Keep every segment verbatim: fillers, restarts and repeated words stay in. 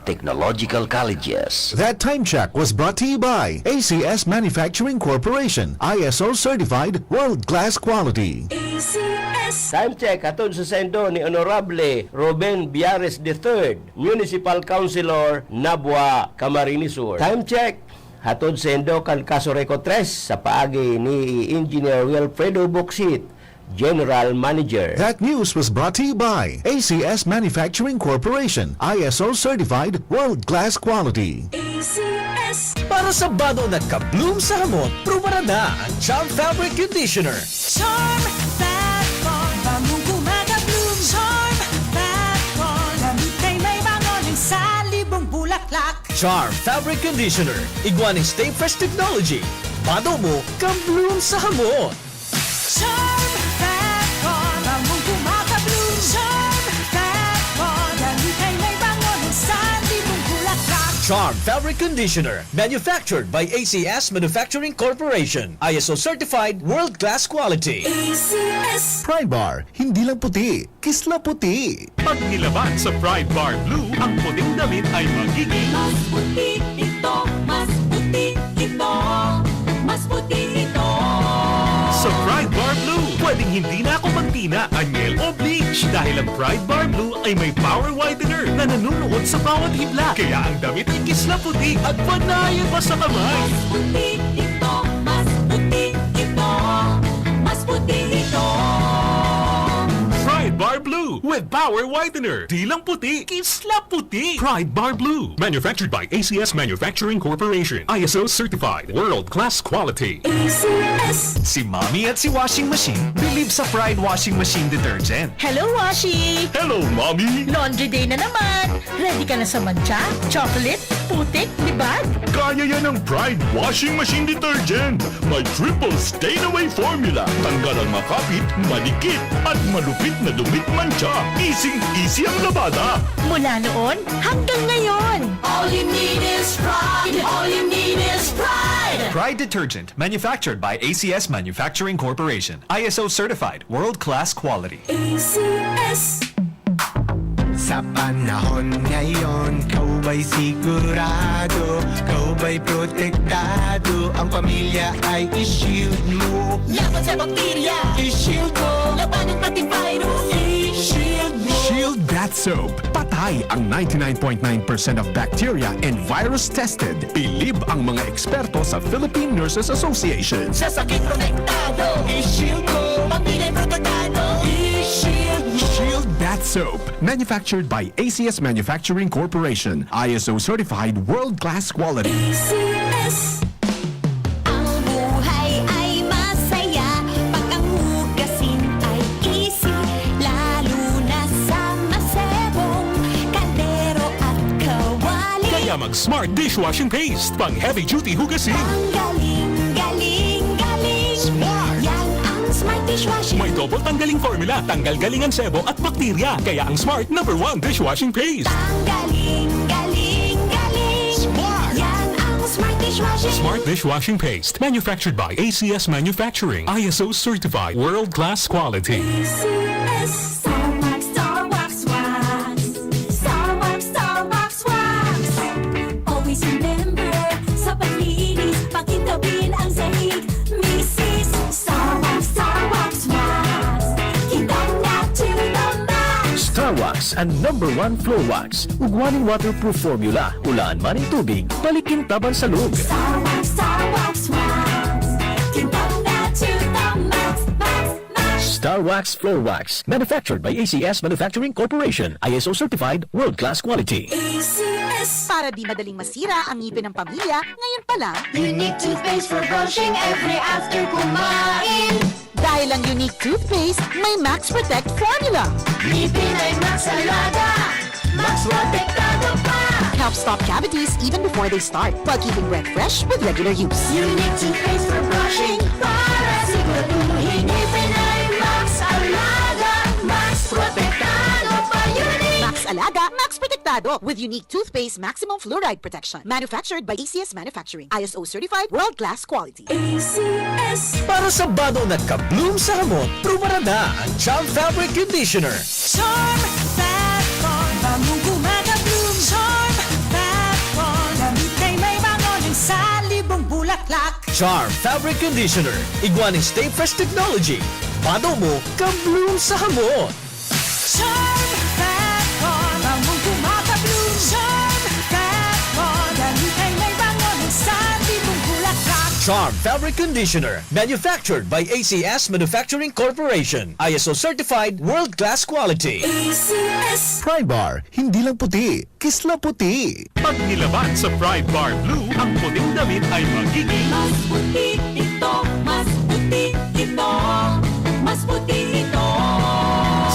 technological colleges. That time check was brought to you by A C S Manufacturing Corporation, I S O certified, world-class quality. A C S. Time check hatod sa saindo ni Honorable Ruben Biares the third, Municipal Councilor, Nabua, Camarines Sur. Time check hatod saindo kan Casureco tres sa paagi ni Engineer Wilfredo Buxit, General Manager. That news was brought to you by A C S Manufacturing Corporation, I S O certified, world-class quality. A C S. Para sa bado na ka-bloom sa hamot, prubaran na ang Charm Fabric Conditioner. Charm Fat Bar, bangong kumaka-bloom. Charm Fat Bar, gamit kay may bango ng salibong bulaklak. Charm Fabric Conditioner, igwa ning Stay Fresh Technology. Bado mo, ka-bloom sa hamot. Charm Fat Bar, bangong kumaka-bloom. Charm Fat Bar, gamit kay may bango ng salibong bulaklak. Charm Fabric Conditioner, manufactured by A C S Manufacturing Corporation. I S O certified, world-class quality. A C S. Pride Bar, hindi lang puti, kisla puti. Pag nilaban sa Pride Bar Blue, ang puting damit ay magiging Mas puti ito, mas puti ito, mas puti ito. Sa Pride Bar Blue, pwedeng hindi na ako magtina, anyel o bleach dahil ang Pride Bar Blue ay may power whitener na nanunuot sa bawat hibla. Kaya ang damit ay kisla puti at panayan pa sa kamay. Mas puti ito, mas puti ito, mas puti ito. Pride Bar Blue with power whitener. Di lang puti, kisla puti. Pride Bar Blue. Manufactured by A C S Manufacturing Corporation. I S O certified. World-class quality. A C S. Si Mommy at si Washing Machine bilib sa Pride Washing Machine Detergent. Hello, Washi! Hello, Mommy! Laundry day na naman! Ready ka na sa mantsa, chocolate, putik, libag? Kaya yan ng Pride Washing Machine Detergent! May triple stain away formula. Tanggal ang makapit, madikit, at malupit na dumit mantsa. Easing-easy ang labada. Mula noon hanggang ngayon. All you need is Pride. All you need is Pride. Pride Detergent, manufactured by A C S Manufacturing Corporation. I S O certified, world-class quality. A C S. Sa panahon ngayon, ikaw ba'y sigurado, ikaw ba'y protektado, ang pamilya ay i-shield mo. Laban sa bakterya, i-shield mo. Labanan pati virus, i-shield mo. Shield Bath Soap. Patay ang ninety-nine point nine percent of bacteria and virus tested. Bilib ang mga eksperto sa Philippine Nurses Association. Sa sakit protektado, i-shield mo. Pamilya protektado, i-shield mo. Shield Bath Soap. Manufactured by A C S Manufacturing Corporation. I S O certified, world-class quality. A C S. Ang buhay ay masaya pag ang hugasin ay easy, lalo na sa masebong kaldero at kawali. Kaya mag Smart Dishwashing Paste, pang heavy duty hugasin. Ang galing, galing, galing. Smart! Yan ang Smart Dishwashing. May double tanggaling formula, tanggal galing ang sebo at bakterya. Kaya ang Smart number one dishwashing paste. Ang galing, galing, galing. Smart! Yan ang Smart Dishwashing. Smart Dishwashing Paste, manufactured by A C S Manufacturing, I S O certified, world-class quality. A C S. Star Wax, Star Wax Wax. Star Wax, Star Wax Wax. Always remember, sa paglinis, pakintabin ang sahig. Misis, Star Wax, Star Wax Wax. Kintab na to the max. Star Wax, ang number one floor wax. Ugwa ning waterproof formula. Hulaan man ning tubig, balik kintab an salog. Star Wax, Star Wax Wax. Kintab na to the max, max, max. Star Wax Floor Wax. Manufactured by A C S Manufacturing Corporation. I S O certified, world-class quality. A C S. Para di madaling masira ang ngipin ng pamilya, ngayon pa lang. Unique toothpaste for brushing every after kumain. Dahil ang Unique Toothpaste may Max Protect Formula. Ngipin ay Max Alaga, Max Protektado pa. Helps stop cavities even before they start, while keeping breath fresh with regular use. Unique Toothpaste for brushing, para siguraduhin ngipin ay Max Alaga, Max Protektado pa. Unique! Max Alaga, Max Protektado, with Unique Toothpaste Maximum Fluoride Protection. Manufactured by A C S Manufacturing. I S O certified, world-class quality. A C S. Para sa bado na ka-bloom sa hamot, prubaran na ang Charm Fabric Conditioner. Charm Fat Bar, bangong kumaka-bloom. Charm Charm Fabric Conditioner, igwa nin Stay Fresh Technology. Bado mo, ka-bloom sa hamot. Charm Fat Bar, bangong kumaka-bloom. Charm Fat Bar, damit ay may bango ng sandibong bulaklak. Charm Fabric Conditioner, manufactured by A C S Manufacturing Corporation. I S O certified, world-class quality. A C S. Pride Bar, hindi lang puti, kislaputi. Pag nilaban sa Pride Bar Blue, ang puting damit ay magiging Mas puti ito, mas puti ito, mas puti ito.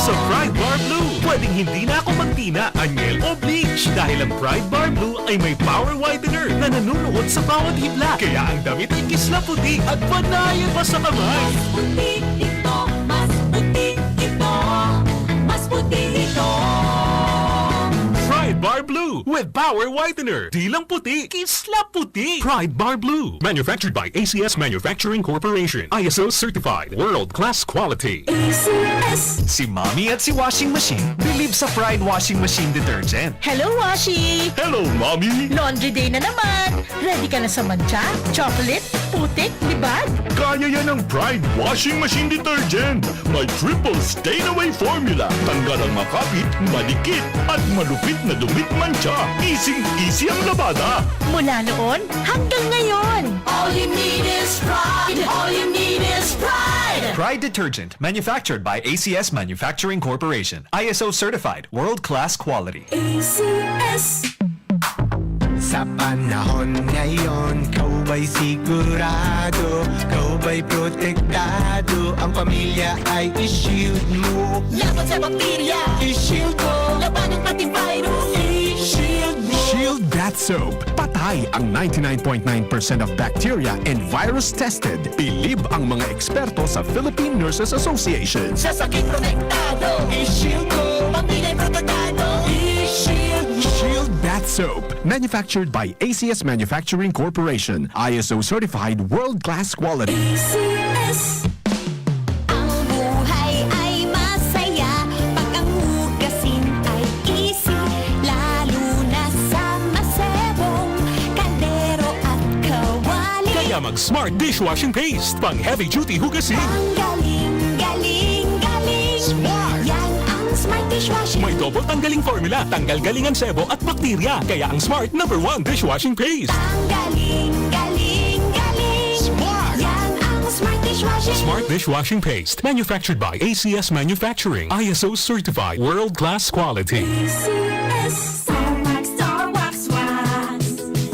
Sa Pride Bar Blue, pwedeng hindi na ako magtina, anyel o bleach dahil ang Pride Bar Blue ay may power whitener na nanunuot sa bawat hibla. Kaya ang damit ay kislaputi at panayan pa sa kamay. Mas puti ito, mas puti ito, mas puti ito. Pride Bar Blue with power whitener. Di lang puti, kislaputi. Pride Bar Blue. Manufactured by A C S Manufacturing Corporation. I S O certified. World class quality. A C S. Si Mommy at si Washing Machine believe sa Pride Washing Machine Detergent. Hello, Washi! Hello, Mommy! Laundry day na naman! Ready ka na sa mantsa, chocolate, putik, libag? Kaya yan ng Pride Washing Machine Detergent! May triple stain away formula. Tanggal ang makapit, madikit, at malupit na dumit mantsa. Easing-easy ang labada. Mula noon hanggang ngayon. All you need is pride. All you need is pride. Pride Detergent, manufactured by A C S Manufacturing Corporation. I S O certified, world-class quality. A C S. Sa panahon ngayon, ikaw ba'y sigurado? Ikaw ba'y protektado? Ang pamilya ay i-shield mo. Laban sa bakterya, i-shield mo. Labanan pati virus, i-shield mo. Shield Bath Soap. Patay ang ninety-nine point nine percent of bacteria and virus tested. Bilib ang mga eksperto sa Philippine Nurses Association. Sa sakit protektado, i-shield mo. Pamilya protektado, i-shield mo. Shield Bath Soap. Manufactured by A C S Manufacturing Corporation. I S O certified world-class quality. A C S. Ang buhay ay masaya pag ang hugasin ay easy, lalo na sa masebong kaldero at kawali. Kaya mag Smart Dishwashing Paste, pang heavy duty hugasin. Ang galing, galing, galing. Smart. Yan ang Smart Dishwashing. May double tanggaling formula, tanggal galing ang sebo at bakterya. Kaya ang Smart number one dishwashing paste. Ang galing, galing, galing. Smart. Yan ang Smart Dishwashing. Smart Dishwashing Paste. Manufactured by A C S Manufacturing. I S O certified. World class quality. A C S. Star Wax, Star Wax Wax.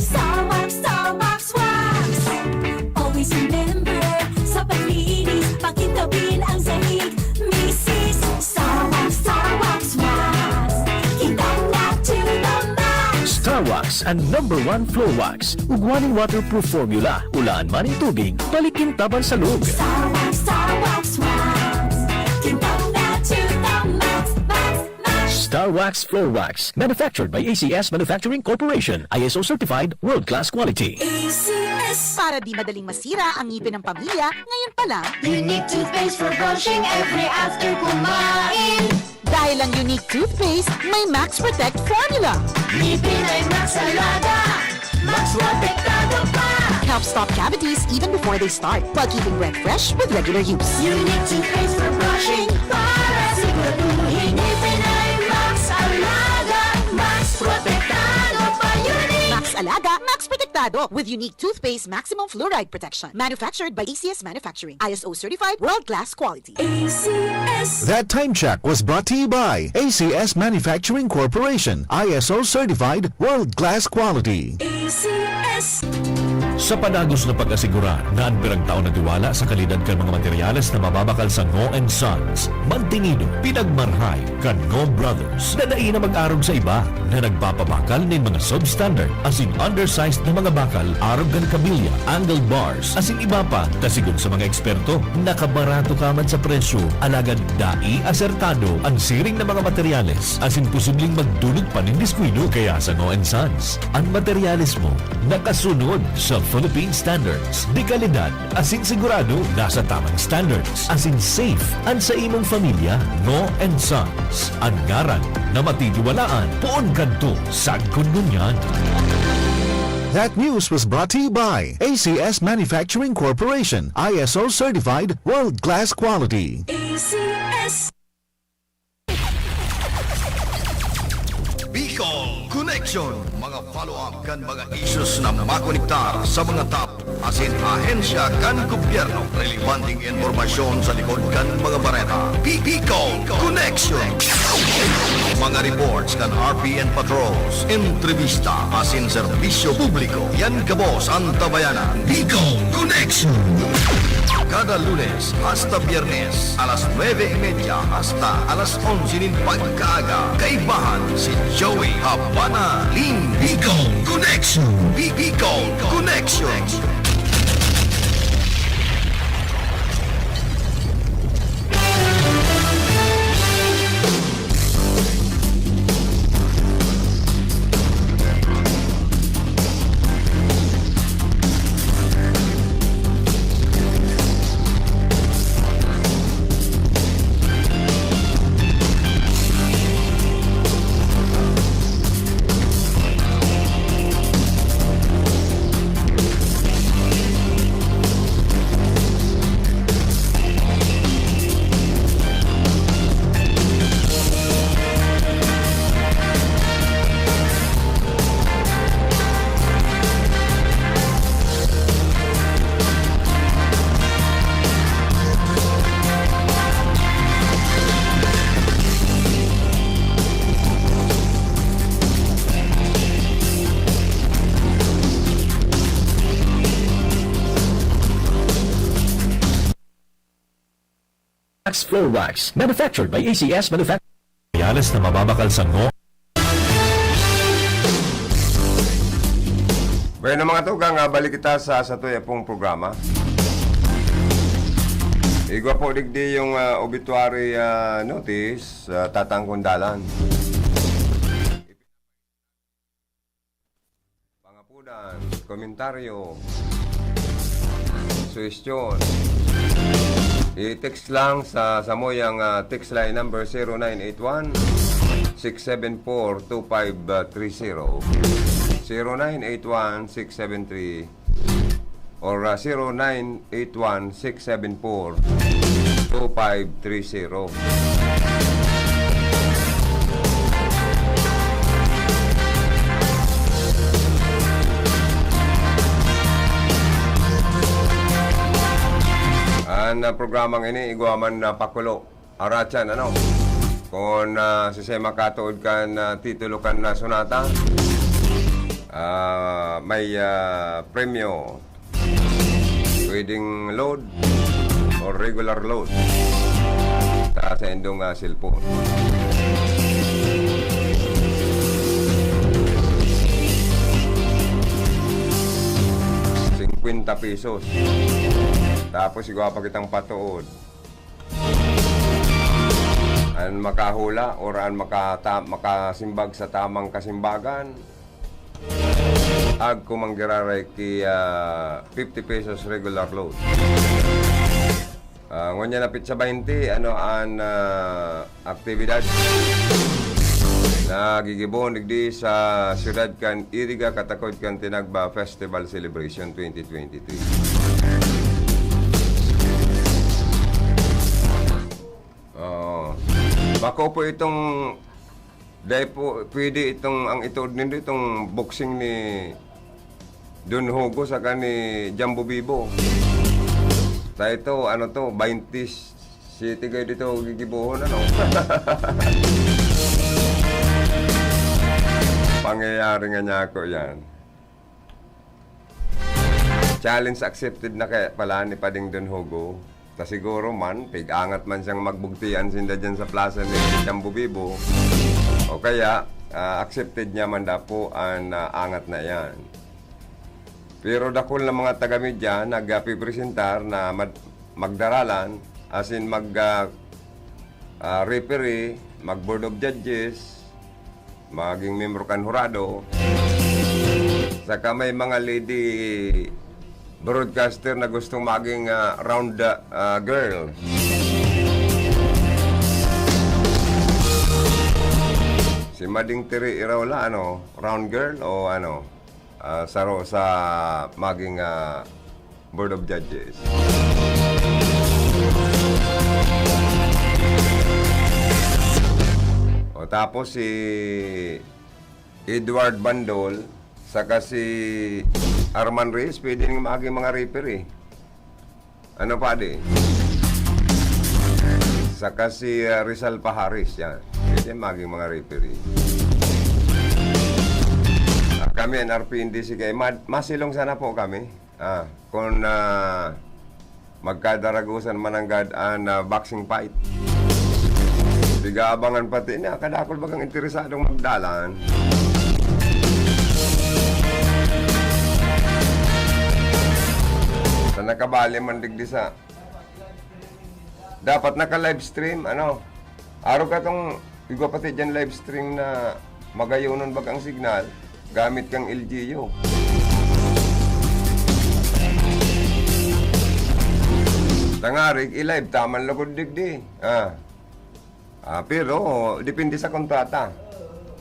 Star Wax, Star Wax Wax. Always remember, sa paglinis, pakintabin ang sahig. Misis, Star Wax, Star Wax Wax. Kintab na to the max. Star Wax, ang number one floor wax. Ugwa nin waterproof formula. Ulaan man nin tubig, balik kintaban sa log. Star Wax, Star Wax Wax. Kintab na to the max, max, max. Star Wax Floor Wax. Manufactured by A C S Manufacturing Corporation. I S O certified, world-class quality. A C S. Para di madaling masira ang ngipin ng pamilya, ngayon pa lang. Unique toothpaste for brushing every after kumain. Dahil ang Unique Toothpaste may Max Protect Formula. Ngipin ay Max Alaga, Max Protektado pa. Helps stop cavities even before they start, while keeping breath fresh with regular use. Unique Toothpaste for brushing, para siguraduhin ngipin ay Max Alaga, Max Protektado pa. Unique. Max Alaga, Max Protektado with Unique Toothpaste Maximum Fluoride Protection. Manufactured by A C S Manufacturing. I S O certified, world-class quality. A C S. That time check was brought to you by A C S Manufacturing Corporation, I S O certified, world-class quality. A C S. Sa padagos na pag-asegura na an piragtao na tiwala sa kalidad kan mga materyales na mababakal sa Ngo and Sons, mantinido, pinagmarhay kan Ngo Brothers na dai na mag-arog sa iba na nagpapabakal nin mga substandard asin undersized na mga bakal arog kan kabilya, angle bars, asin iba pa. Ta sigon sa mga eksperto, nakabarato ka man sa presyo, alagad dai asertado an siring na mga materyales asin posibleng magdulot pa nin diskuido. Kaya sa Ngo and Sons, an materyales mo nakasunod sa Philippine Standards, de kalidad, asin sigurado nasa tamang standards, asin safe an sa imong pamilya. Ngo and Sons, an ngaran na matitiwalaan poon kadto sagkod ngunyan. That news was brought to you by A C S Manufacturing Corporation, I S O certified, world-class quality. A C S. Bicol Connection, mga follow-up kan mga issues na makonektar sa mga top asin ahensya kan gobyerno, relebanteng impormasyon sa likod kan mga bareta. Bicol Connection. Mga reports kan R P N patrols, entrevista asin serbisyo publiko. Yan gabos an tabayanan. Bicol Connection. Kada Lunes hasta Biyernes, alas nuebe y media hasta alas onse nin pagkaaga. Kaibahan si Joey Habana Lim. Bicol Connection. Bicol Connection. Wax Floor Wax, manufactured by A C S Manufacturing. Mayales na mababakal sa ngo. Bueno, mga tugang, ah, balik kita sa, sa tuya pong programa. Igwa po digdi yung, ah, obituary, ah, notice, ah, Tatang Kundalan. Pangapudan, komentaryo, suhestyon. I-text lang sa, sa moyang, ah, text line number zero nine eight one, six seven four, two five three zero. Zero nine eight one, six seven three, or, ah, zero nine eight one, six seven four, two five three zero. An, ah, programang ini igwa man na pakulo. Aratyan, ano? Kun, ah, siisay makatuod kan, ah, titulo kan, ah, sonata, ah, may, ah, premyo. Pwedeng load or regular load sa saindong, ah, cellphone. Singkwenta pesos. Tapos, igwa pa kitang patuod. An makahula or an makata-, makasimbag sa tamang kasimbagan, agko man giraray ki, ah, fifty pesos regular load. Ah, ngunyan na petsa baynte, ano an, ah, aktibidad na gigibohon digdi sa siyudad kan Iriga, katakod kan Tinagba Festival Celebration twenty twenty-three. Oo. Bako po itong, dai po pwede itong, ang ituod nindo, itong boxing ni Don Hugo saka ni Jambo Bibo. Ta ito, ano to, baynte siyete kayo dito gigibohon, ano? Pangyayari nga niya ako yan. Challenge accepted na kaya pala ni Pading Don Hugo. Ta siguro man, pig-angat man siyang magbugtian sinda dyan sa plaza ni Jambo Bibo. O kaya, ah, accepted niya man dapo an, ah, angat na iyan. Pero dakul na mga taga-media nagpipresentar na mad-, magdaralan, asin mag, ah, ah, referee, mag-board of judges, maging membro kan hurado. Saka may mga lady broadcaster na gustong maging, ah, round, ah, girl. Si Mading Tiri Iraw la, ano, round girl o ano? ah, saro sa maging, ah, Board of Judges. O, tapos si Edward Bandol, saka si Arman Reyes, pwede rin maging mga referee. Ano, padi? Saka si, ah, Rizal Paharis, yan. Pwede maging mga referee. Ah, kami, N R P N D C K, mad-, masilong sana po kami. Ah, kung, ah, magkadaragusan mananggad an, ah, boxing fight. Pig-aabangan pati na, kadakol bagang interesadong magdalan. Sa nakabali man digdi sa, dapat naka-live stream, ano? Araw ka tong igwa pati dyan live stream na magayonon bagang signal, gamit kang L G U. Tangarig, i-live, taman lugod digdi. Ah. Ah, pero depende sa kontrata.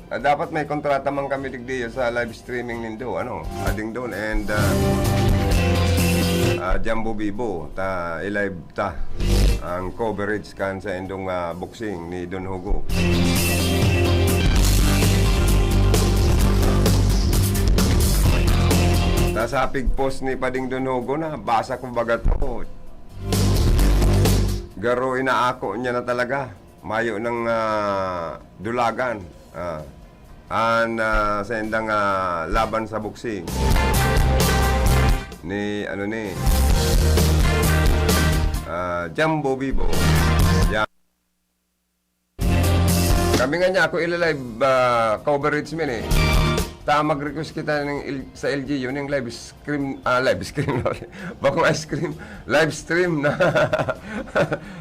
Ah, dapat may kontrata man kami digdi sa live streaming nindo, ano, Pading Don and, ah, ah, Jumbo Bibo, ta i-live ta ang coverage kan sa indong, ah, boxing ni Don Hugo. Ta sa pig-post ni Pading Don Hugo na, basa ko baga to. Garo inaako niya na talaga. Mayo nang, ah, dulagan. Ah. An, ah, sa indang, ah, laban sa boxing. Ni, ano ni, ah, Jumbo Bibo. Yan. Kami nga niya, ako ila-live, ah, coverage min eh. Ta mag-request kita ning il-, sa L G U, ning live stream, ah, live stream, bakong ice cream, live stream na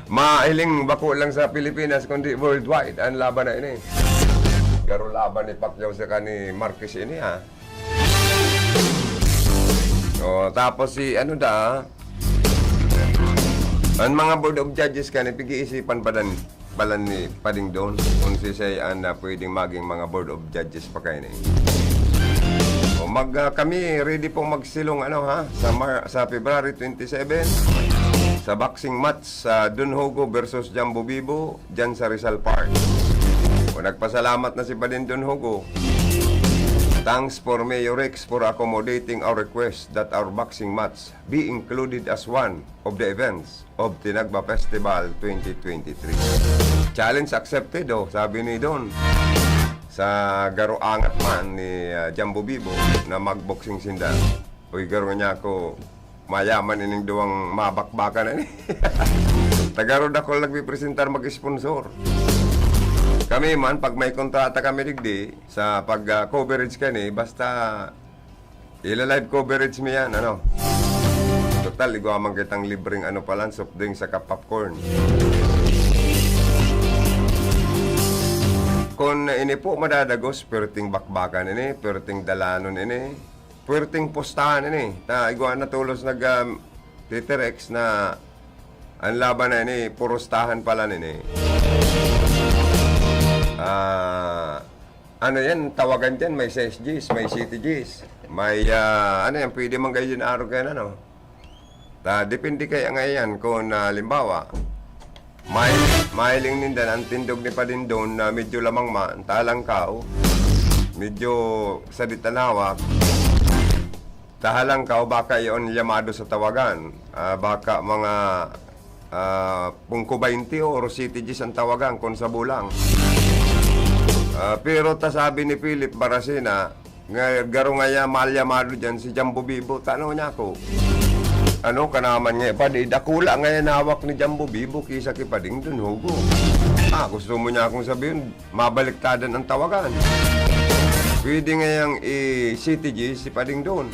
mahiling bako lang sa Pilipinas, kundi worldwide, ang laban na ini. Pero laban ni Pacquiao saka ni Marquez ini, ha? O, tapos si, ano da, ang mga board of judges kani, pag-iisipan pa dan, pala ni Pading Don, kung sisay ang, ah, pwedeng maging mga board of judges pa kaini. O, mag, ah, kami ready pong magsilong, ano, ha, sa Mar-, sa February twenty-seven, sa boxing match sa Don Hugo versus Jumbo Bibo, dyan sa Rizal Park. O, nagpasalamat na si Pading Don Hugo. Thanks for Mayor Rex for accommodating our request that our boxing match be included as one of the events of Tinagba Festival twenty twenty-three. Challenge accepted, oh, sabi ni Don. Sa garo angat man ni, ah, Jumbo Bibo na magboxing sinda. Uy, garo niya ako, mayaman ining duwang mabakbakan na ni. Tagarod ako nagpipresentar mag-sponsor. Kami man, pag may kontrata kami digdi, sa pag, ah, coverage kani, basta ila-live coverage mi yan, ano. Total, igwa man kitang libreng ano pa lang, soft drink saka popcorn. Kun ini po madadagos, perting bakbakan ini, perting dalanon ini, perting pustahan ini. Ta, igwa na tolos nag, um, titirex na ang laban na ini, purustahan pala nini. Ah, ano yan, tawagan dyan, may sais Gs, may siti Gs, may, ah, ano yan, pwede man kayo dyan araw kayo na, no? Ta, depende kaya ngayon kung, ah, halimbawa, may, mahiling nindan ang tindog ni Pading Don na medyo lamang man, talangkaw, medyo sadit an hawak, tahalangkaw, baka iyon llamado sa tawagan. Ah, baka mga, ah, pungko baynte o siti Gs ang tawagan kung sa bulang. Ah, pero ta sabi ni Philip Baracena, nga garo ngaya malyamado dyan si Jumbo Bibo, tano niya ako. Ano ka naman nga, padi, dakula ngaya hawak ni Jumbo Bibo kisa ki Pading Don Hugo. Ah, gusto mo niya akong sabihin, mabaliktadan ang tawagan. Pwede ngayang i-siti Gs si Pading Don.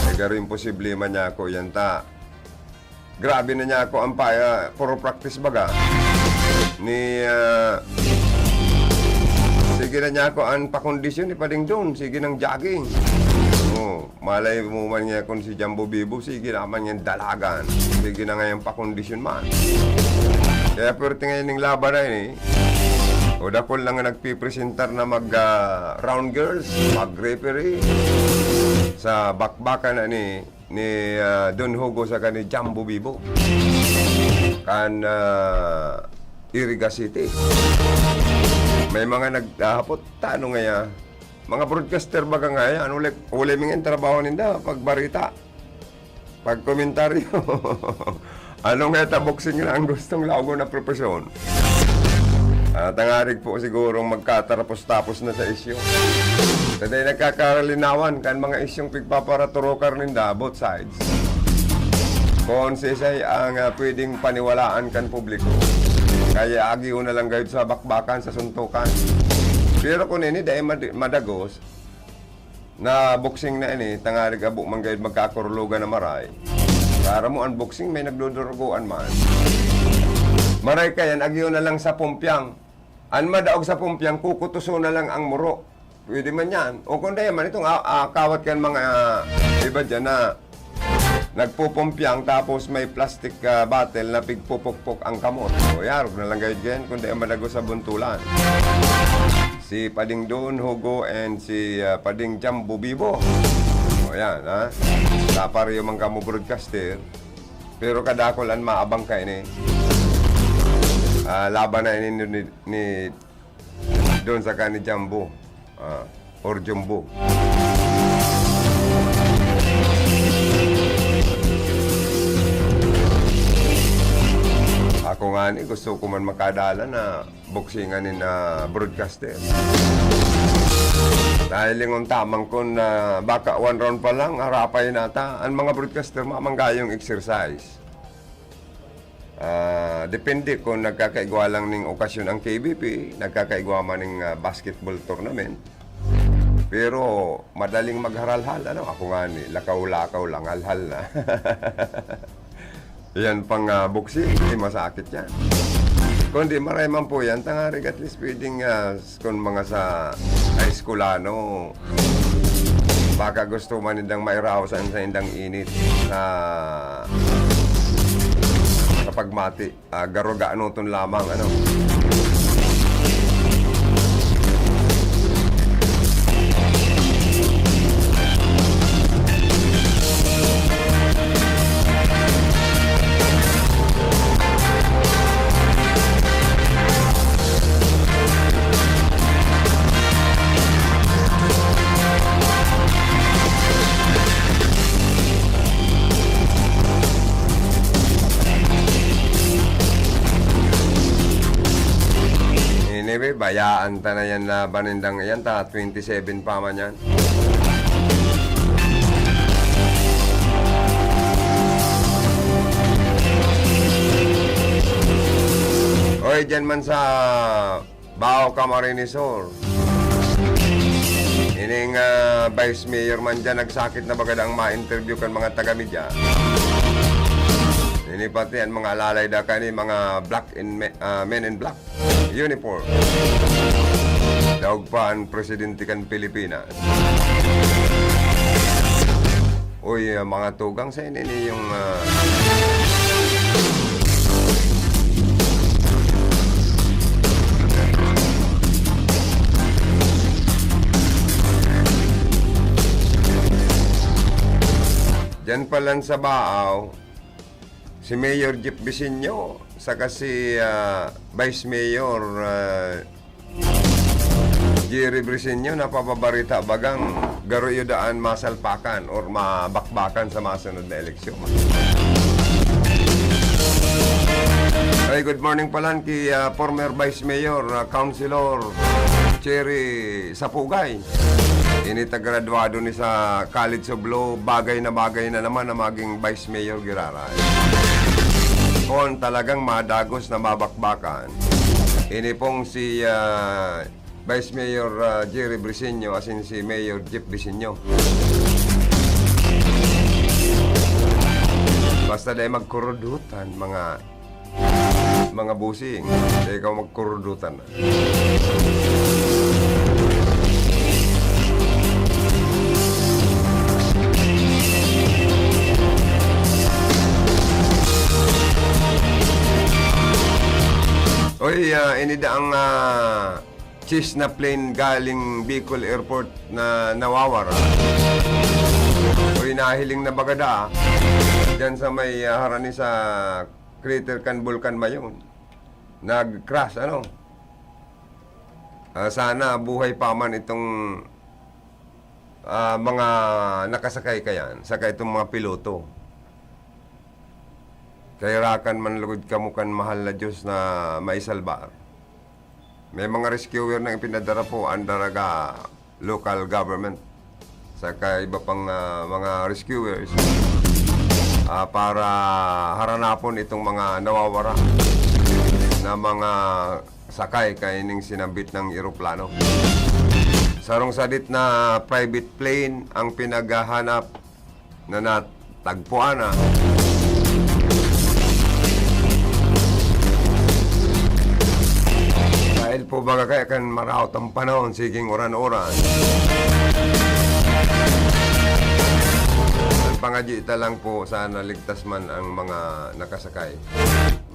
Eh, garo imposible man niya ako yan ta. Grabe na niya ako ang pa, ah, puro practice baga. Ni, ah, sige na niya ako ang pakondisyon ni Pading Don. Sige nang jogging. Oh, malay mo man niya kung si Jumbo Bibo, sige naman niyang dalagan. Sige na ngayang pakondisyon man. Kaya pwerte ngayon yung laban na yun eh. O dakol lang nga nagpipresentar na mag, ah, round girls, mag-referee. sa bakbakan na ni, ni, ah, Don Hugo saka ni Jumbo Bibo kan, ah, Iriga City. May mga naghahapot, "Tano ngaya? Mga broadcaster baga ngaya? Ano ulit, huli ming trabaho ninda? Pagbarita, pagkomentaryo." Ano nga ta boxing na ang gustong laog na propesyon? Ah, tangarig po sigurong magkatarapos-tapos na sa isyu. Sa dahil nagkakalinawan kan mga isyong pigpaparaturokan ninda, both sides. Kung sisay ang, ah, pwedeng paniwalaan kan publiko, kaya agiyo na lang gayud sa bakbakan, sa suntukan. Pero kung ini, dahil mad-, madagos, na boxing na ini, tangarig abo man gayud magkakurulugan na maray. Para mo, ang boxing may nagdudurugoan man. Maray kayan, agiyo na lang sa pumpyang. An madaog sa pumpyang, kukutuso na lang ang muro. Pwede man yan. O kung di man, itong, ah, ah, kawat kan mga, ah, iba dyan na nagpupumpyang tapos may plastic, ah, bottle na pigpupukpok ang kamot. O, yarog na lang gayud yan, kung di ang madago sa buntulan. Si Pading Don Hugo and si, ah, Pading Jumbo Bibo. O, yan, ha? Sa pareho man kamo broadcaster, pero kadakol an maabang kaini. Ah, laban na ini ni, ni Don saka ni Jumbo. Ah, or Jumbo. Ako ngani, gusto ko man makadala na boksingan nin, ah, broadcaster. Dahil lingon tamang kun, ah, baka one round pa lang, harapay nata. Ang mga broadcaster, mamanggayong exercise. Ah, depende kung nagkakaigwa lang ning okasyon ang K B P, nagkakaigwa man ning, ah, basketball tournament. Pero madaling magharalhal, ano? Ako ngani, lakaw-lakaw lang, halhal na. Yan pang, ah, boxing, eh, masakit yan. Kundi maray man po yan, tangarig at least pwedeng, ah, s-, kung mga sa eskwelano, baka gusto man nindang mairaos ang sa indang init sa, sa pagmati. Ah, garoga anoton lamang, ano? Anyway, bayaan ta na yan na banindang yan, ta twenty-seven pa man yan. Oy, dyan man sa Bao, Camarines Sur. Ining, ah, vice mayor man dyan, nagsakit na baga daang ma-interview kan mga taga-media. Ini pati ang mga alalay da kani, mga black in me-, ah, men in black uniform. Daog pa ang presidente kan Pilipinas. Uy, ah, mga tugang sa ini, ini yung, ah, Diyan pa lang sa Baaw, si Mayor Jeff Visinio, saka si, ah, Vice Mayor, ah, Jerry Briseño, napapabarita bagang garo iyo daan masalpakan or mabakbakan sa masunod na eleksyon. Ay, good morning palan ki, ah, former Vice Mayor, ah, Councilor Cherry Sapugay. Ini ta gradwado ni sa College of Law, bagay na bagay na naman na maging Vice Mayor giraray. Kung talagang madagos na mabakbakan, ini pong si, ah, Vice Mayor, ah, Jerry Briseño asin si Mayor Jeff Visinio. Basta dai magkurudutan, mga, mga busing. Dai ikaw magkurudutan na. Oy, ah, ini daang, ah, Cessna plane galing Bicol Airport na nawawara. Uy, nahiling na baga daa. Diyan sa may, ah, harani sa crater kan Bulkan Mayon. Nag-crash, ano? Ah, sana buhay pa man itong, ah, mga nakasakay kayan, saka itong mga piloto. Kairakan man lugod kamo kan mahal na Diyos na maisalbar. May mga rescuer na ipinadara po ang Daraga local government, saka iba pang, ah, mga rescuers, ah, para haranapon itong mga nawawara na mga sakay kaining sinambit na eroplano. Sarong sadit na private plane ang pinaghahanap na natagpuan na. Dahil po baga kaya kan maraot ang panahon, siging uran-uran. Ang pangadyi ta lang po, sana ligtas man ang mga nakasakay,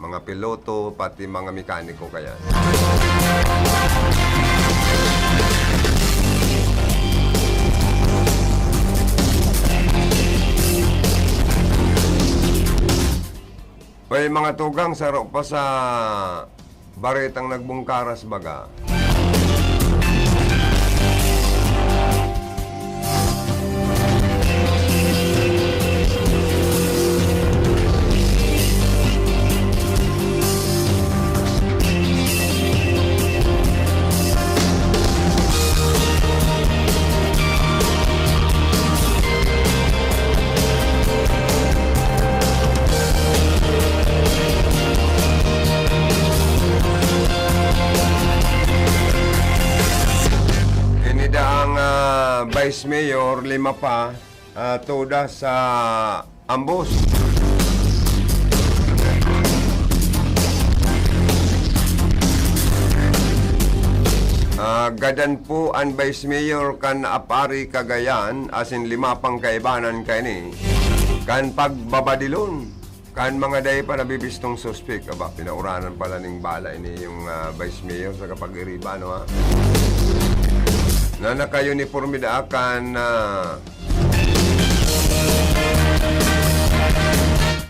mga piloto, pati mga mekaniko kaya. May mga tugang saro pa sa baretang nagbungkaras baga. Ini daang, ah, Vice Mayor, lima pa, ah, toda sa ambos. Ah, gadan po an Vice Mayor kan Apari Cagayan, asin lima pang kaibanan kaini kan pagbabadilon kan mga dai pa nabibistong suspek. Aba, pinauranan pala ning bala ini yung, ah, Vice Mayor sa kapag-iriba, no, ha? Na naka-uniforme daa kan, ah,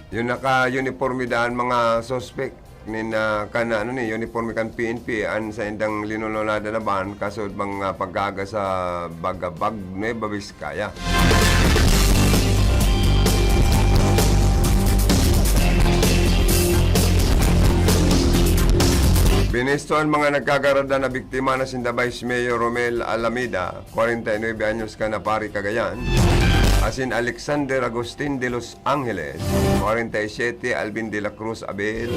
yung naka-uniforme daan mga suspek nin, ah, kan, ano ni, uniforme kan P N P, an saindang linulunada na van, kasod mga pagkaga sa Bagabag, Nueva Vizcaya. Binisto an mga nagkagaradan na biktima na sinda Vice Mayor Romel Alameda, kwarenta y nuebe anyos, kan Apari, Cagayan, asin Alexander Agustin de los Angeles, kwarenta y siyete, Alvin de la Cruz Abel,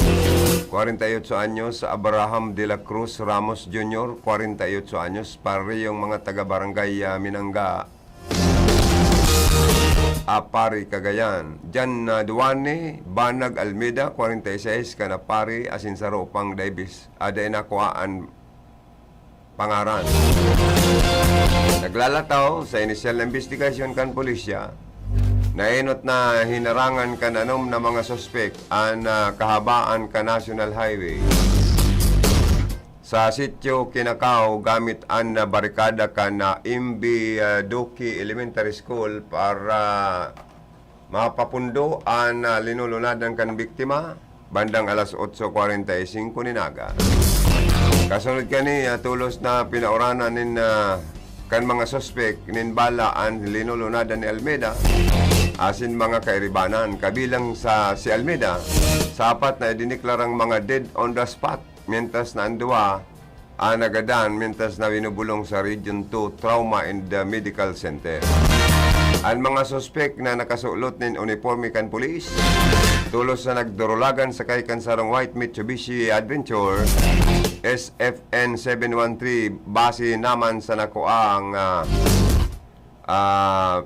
kwarenta y otso anyos, Abraham de la Cruz Ramos Junior, kwarenta y otso anyos, parehong mga taga Barangay, ah, Minanga, Apari, Cagayan. Jan, ah, Duane Banag Almeda, kwarenta y seis, kan Apari, asin saro pang Davis, ah, dai nakua an pangaran. Naglalataw sa inisyal na imbestigasyon kan pulisya, naenot na hinarangan kan anom na mga suspek an, ah, kahabaan kan National Highway. Sa sitio Kinakaw, gamit an, ah, barikada kan, ah, M B, ah, Duque Elementary School para mapapundo an, ah, linulunadan kan biktima bandang alas otso kwarenta y singko nin aga. Kasunod kani, ah, tolos na pinauranan nin, ah, kan mga suspek nin bala an linulunadan ni Almeda asin mga kairibanan, kabilang sa si Almeda, sa apat na idiniklarang mga dead on the spot, mientras na an duwa, ah, nagadan mientras na binubulong sa Region two Trauma and, ah, Medical Center. An mga suspek na nakasulot nin uniporme kan pulis, tolos na nagdurulagan sakay kan sarong white Mitsubishi Adventure S F N seven one three, base naman sa nakuang, ah, ah,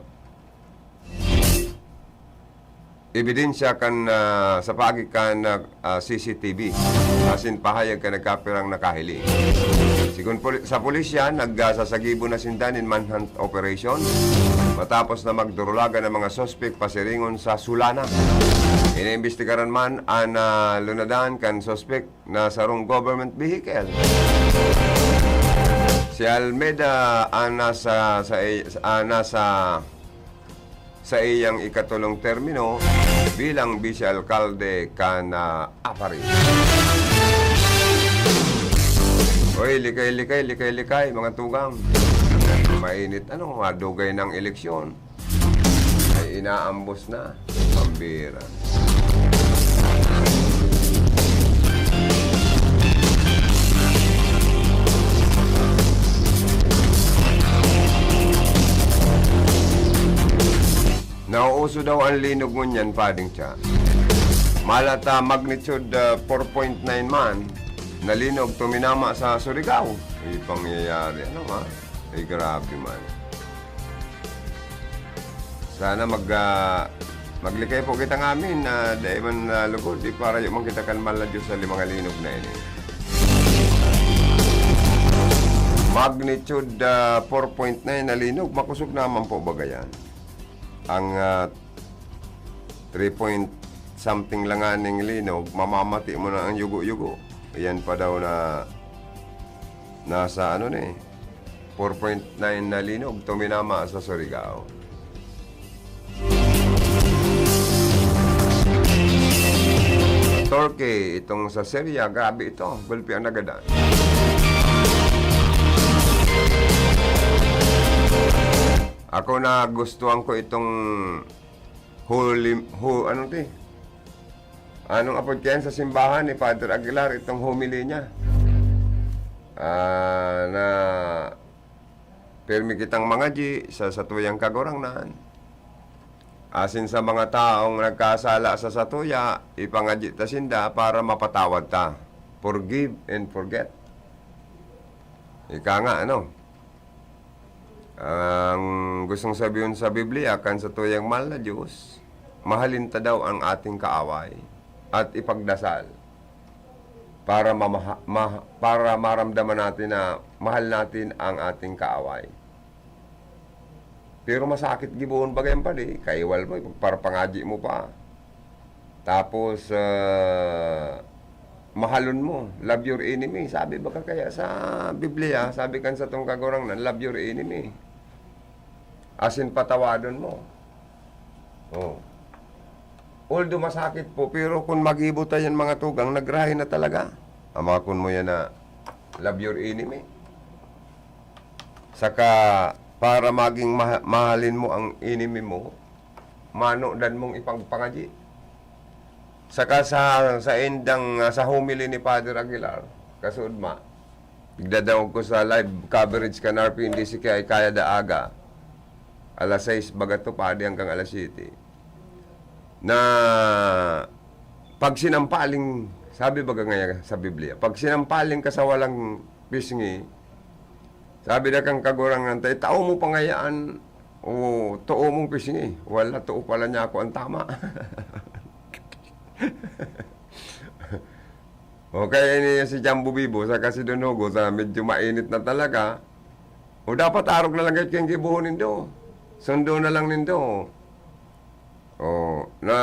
ebidensya kan, ah, sa paagi kan, ah, ah, C C T V, asin pahayag kan nagkapirang nakahiling. Sigon puli-, sa pulisya, nag, ah, sasagibo na sinda nin manhunt operation matapos na magdurulagan ang mga suspek pasiringon sa Sulana. Iniimbestigaran man an, ah, lunadan kan suspek na sarong government vehicle. Si Almeda, ah, nasa, sa, ah, nasa sa iyang ikatolong termino bilang bise-alkalde kan, ah, Aparis. Oy, likay-likay, likay-likay, mga tugang. Mainit, ano, madugay ng eleksyon. Ay inaambos na. Pambira. Nauuso daw ang linog ngunyan, Pading Cha. Malata magnitude, ah, four point nine man na linog tuminama sa Surigao. Ay, pangyayari. Ano nga? Ay, grabe man. Sana mag, ah, maglikay po kita ngamin na dai man, ah, lugod, di para man kita kan mahal na Diyos sa limang linog na ini. Magnitude, ah, four point nine na linog, makosog naman po baga yan. Ang, ah, three point something lang nga ning linog, mamamati mo na ang yugo-yugo. Yan pa daw na nasa ano na eh, four point nine na linog tuminama sa Surigao. Turkey, itong sa Syria, grabe ito. Gulpi ang nagadan. Ako, nagustuhan ko itong holy, ho, ano ti? Anong apod kayan sa simbahan ni Father Aguilar, itong homily niya? Ah, na pirmi kitang mangadyi sa satuyang Kagurangnan. Asin sa mga taong nagkasala sa satuya, ipangadyi ta sinda para mapatawad ta. Forgive and forget. Ika nga, ano? Ang gustong sabihon sa Biblia, kan satuyang mahal na Diyos, mahalin ta daw ang ating kaaway at ipagdasal para mamaha-, ma-, para maramdaman natin na mahal natin ang ating kaaway. Pero masakit gibohon baga yan, padi. Kaiwal mo, ipagparapangadyi mo pa. Tapos, ah, mahalon mo, love your enemy. Sabi baga kaya sa Biblia, sabi kan satong Kagurangnan, "Love your enemy." Asin patawadon mo. Oh. Although masakit po, pero kung magibo ta yan, mga tugang, nagrahay na talaga. Amakon mo yan na love your enemy. Saka, para maging maha-, mahalin mo ang enemy mo, manodan mong ipagpangadyi. Saka sa, sa indang, ah, sa homily ni Father Aguilar, kasuodma, igdadangog ko sa live coverage kan R P N D C K I kaya da aga. Alas sais baga to, padi, hanggang alas siyete. Na pag sinampaling, sabi baga ngaya sa Biblia, pag sinampaling ka sa walang pisngi, sabi na kang Kagurangnan ta, "Itao mo pa ngayaan o too mong pisngi." Wala, too pala niya ako ang tama. O kaya ini si Jambo Bibo, saka si Don Hugo, sa medyo mainit na talaga. O dapat arog na lang kayo kayong gibohon nindo. Sundo na lang nindo. O, na,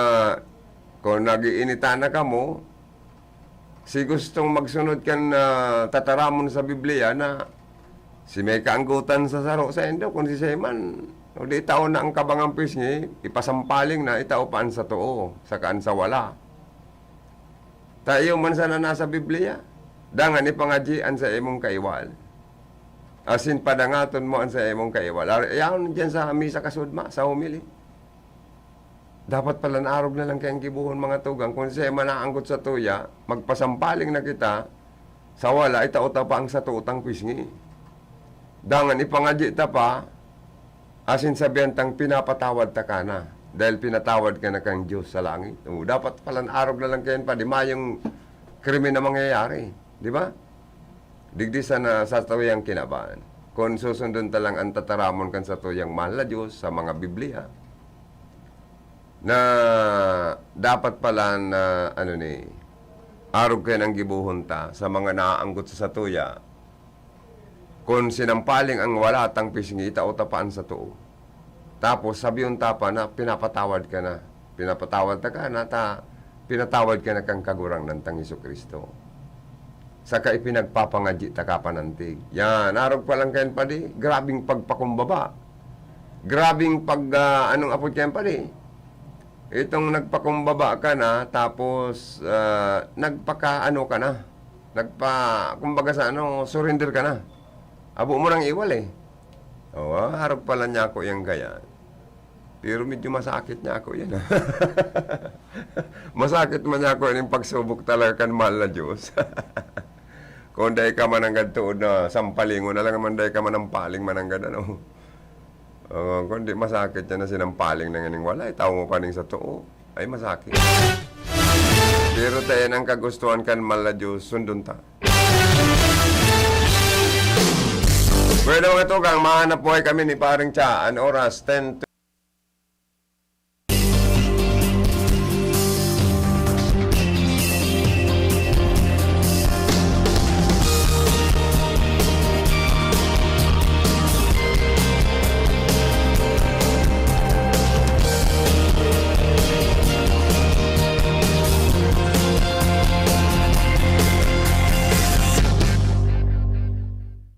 kung nag-iinitan na kamo, si gustong magsunod kan, ah, tataramon sa Biblia na si may kaanggotan sa saro saindo, kung si Seman, o di tao na ang kabangang pisngi, ipasampaling na, itao pa an sa too, saka an sa wala. Ta iyo man sana nasa Biblia, dangan ipangadyi an sa imong kaiwal. Asin padangaton mo an sa imong kaiwal. Ar-, yaon diyan sa misa kasuodma, sa homily. Dapat pala na arog na lang kayang gibohon, mga tugang. Kung siya manaanggot sa tuya, magpasampaling na kita, sa wala, itao ta pa ang satutang pisngi. Dangan ipangadyi ta pa, asin sabihan tang pinapatawad ta ka na, dahil pinatawad ka na kan Diyos sa langit. O, dapat pala na arog na lang kayan pa, di mayong krimen na mangyayari. Di ba? Digdi sana sa satuyang kinaban. Kung susundon ta lang an tataramon kan satuyang mahal na Diyos sa mga Biblia, na dapat pala na, ano ni, arog kayan an gibohon ta sa mga naaanggot sa satuya. Kung sinampaling an wala tang pisngi, itao ta pa an sa too. Tapos, sabiyon ta pa na pinapatawad ka na. Pinapatawad ta ka na, ta, pinatawad ka na kan Kagurangnan tang Jesu-Cristo. Saka ipinagpapangadyi ta ka pa nantig. Yan, arog pa lang kayan, padi, grabing pagpakumbaba. Grabing pag, ah, anong apod kayan, pare? Itong nagpakumbaba ka na, tapos, ah, nagpaka-ano ka na. Nagpa-, kumbaga sa ano, surrender ka na. Abo mo nang iwal eh. Oo, harap pala niya ako yan kaya. Pero medyo masakit niya ako yan. Masakit man niya ako yan yung pagsubok talaga kan mahal na Diyos. Kung dai ka mananggad tuod na sampalingon, alangan man dai ka manampaling mananggad, ano. Oo, kundi masakit yan na sinampaling na nganing wala, itaw mo pa ning sa too. Ay, masakit. Pero tayo ang kagustuhan kan mahal na Diyos, sundon ta. Bueno, mga tugang, mahanap buhay kami ni Paring Cha. An oras, ten to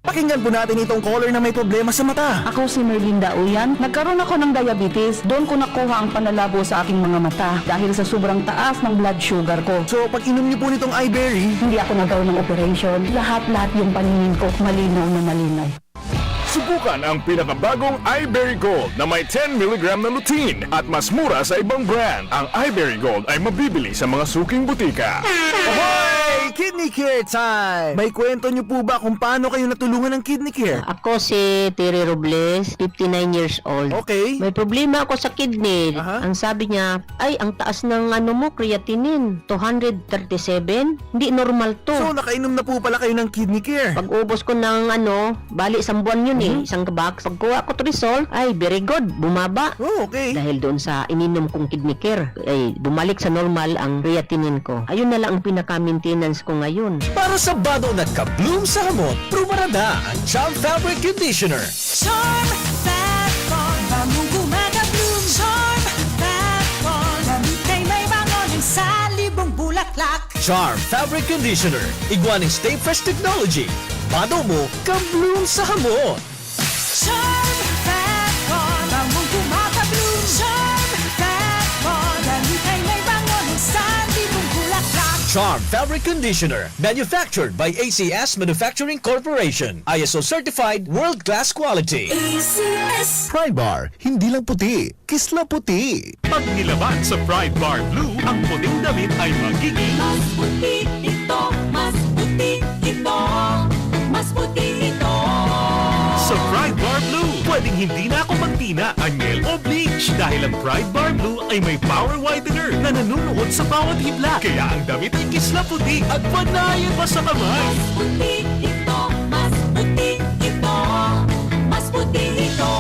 Pakinggan po natin itong caller na may problema sa mata. Ako si Merlinda Uyan. Nagkaroon ako ng diabetes. Doon ko nakuha ang panlalabo sa aking mga mata dahil sa sobrang taas ng blood sugar ko. So, pag inom niyo po nitong iBerry, hindi ako nagkaroon ng operation. Lahat-lahat yung paningin ko, malinaw na malinaw. Subukan ang pinakabagong iBerry Gold na may ten milligram na lutein at mas mura sa ibang brand. Ang iBerry Gold ay mabibili sa mga suking butika. Hoy! Kidney Care Time! May kwento niyo po ba kung paano kayo natulungan ng Kidney Care? Ako si Terry Robles, fifty-nine years old. Okay. May problema ako sa kidney. Aha. Ang sabi niya, "Ay, ang taas ng ano mo, creatinine, two hundred thirty-seven. Hindi normal to." So, nakainom na po pala kayo ng Kidney Care? Pag-ubos ko ng ano, bali, isang buwan yun eh, Mhm. isang box. Pagkuha ko result, ay, very good, bumaba. Oh, okay. Dahil doon sa ininom kong Kidney Care, ay, bumalik sa normal ang creatinine ko. Ayun na lang ang pinaka-maintenance ko ngayon. Para sa bado na ka-bloom sa hamot, prumarada ang Charm Fabric Conditioner. Charm Fat Bond, bangong gumagabloom. Charm Fat Bond, damit ay may bango ng salibong bulaklak. Charm Fabric Conditioner, igwa ning Stay Fresh Technology. Bado mo, ka-bloom sa hamot. Charm Fat Bond, bangong gumagabloom. Charm Fat Bond, damit ay may bango ng salibong bulaklak. Charm Fabric Conditioner, manufactured by A C S Manufacturing Corporation. I S O certified, world-class quality. A C S. Pride Bar, hindi lang puti, kisla puti. Pag nilaban sa Pride Bar Blue ang puting damit ay magiging Mas puti ito, mas puti ito, mas puti ito. Sa Pride Bar Blue, pwedeng hindi na ako magtina, anyel o bleach dahil ang Pride Bar Blue ay may power whitener na nanunuot sa bawat hibla. Kaya ang damit ay kisla puti at panayan pa sa kamay. Mas puti ito, mas puti ito, mas puti ito.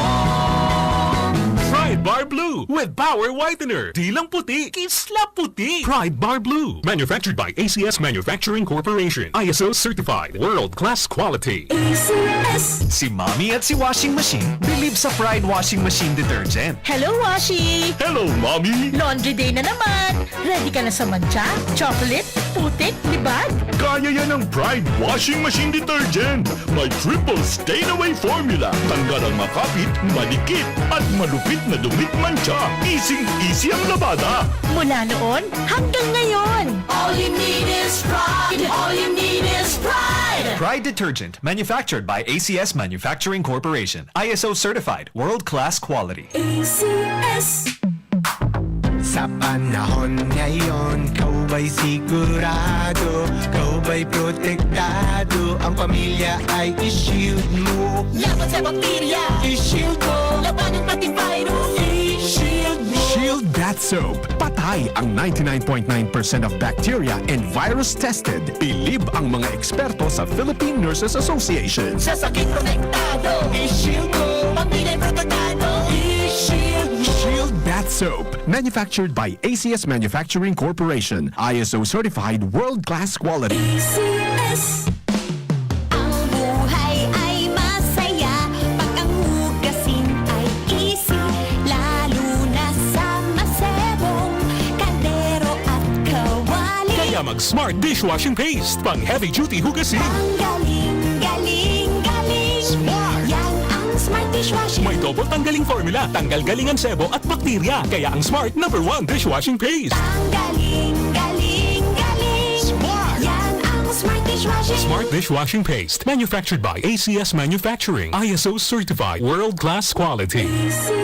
Pride Bar Blue with power whitener. Di lang puti, kisla puti. Pride Bar Blue. Manufactured by A C S Manufacturing Corporation. I S O certified. World class quality. A C S. Si Mommy at si Washing Machine bilib sa Pride Washing Machine Detergent. Hello, Washi! Hello, Mommy! Laundry day na naman! Ready ka na sa mantsa, chocolate, putik, libag? Kaya yan ng Pride Washing Machine Detergent. May triple stain away formula. Tanggal ang makapit, madikit, at malupit na dumi, mantsa. Easy-easy ang labada. Mula noon hanggang ngayon. All you need is Pride. All you need is Pride. Pride Detergent, manufactured by A C S Manufacturing Corporation. I S O certified, world-class quality. A C S. Sa panahon ngayon, ikaw ba'y sigurado? Ikaw ba'y protektado? Ang pamilya ay i-shield mo. Laban sa bakterya, i-shield mo. Labanan pati virus, i-shield mo. Shield Bath Soap. Patay ang ninety-nine point nine percent of bacteria and virus tested. Bilib ang mga eksperto sa Philippine Nurses Association. Sa sakit protektado, i-shield mo. Pamilya protektado, i-shield mo. Shield Bath Soap. Manufactured by A C S Manufacturing Corporation. I S O certified, world-class quality. A C S. Ang buhay ay masaya pag ang hugasin ay easy, lalo na sa masebong kaldero at kawali. Kaya mag Smart Dishwashing Paste, pang heavy duty hugasin. Ang galing, galing, galing. Smart. Yan ang Smart Dishwashing. May double tanggaling formula, tanggal galing ang sebo at bakterya. Kaya ang Smart number one dishwashing paste. Ang galing, galing, galing. Smart! Yan ang Smart Dishwashing. Smart dishwashing paste. Manufactured by A C S Manufacturing. I S O certified. World class quality. A C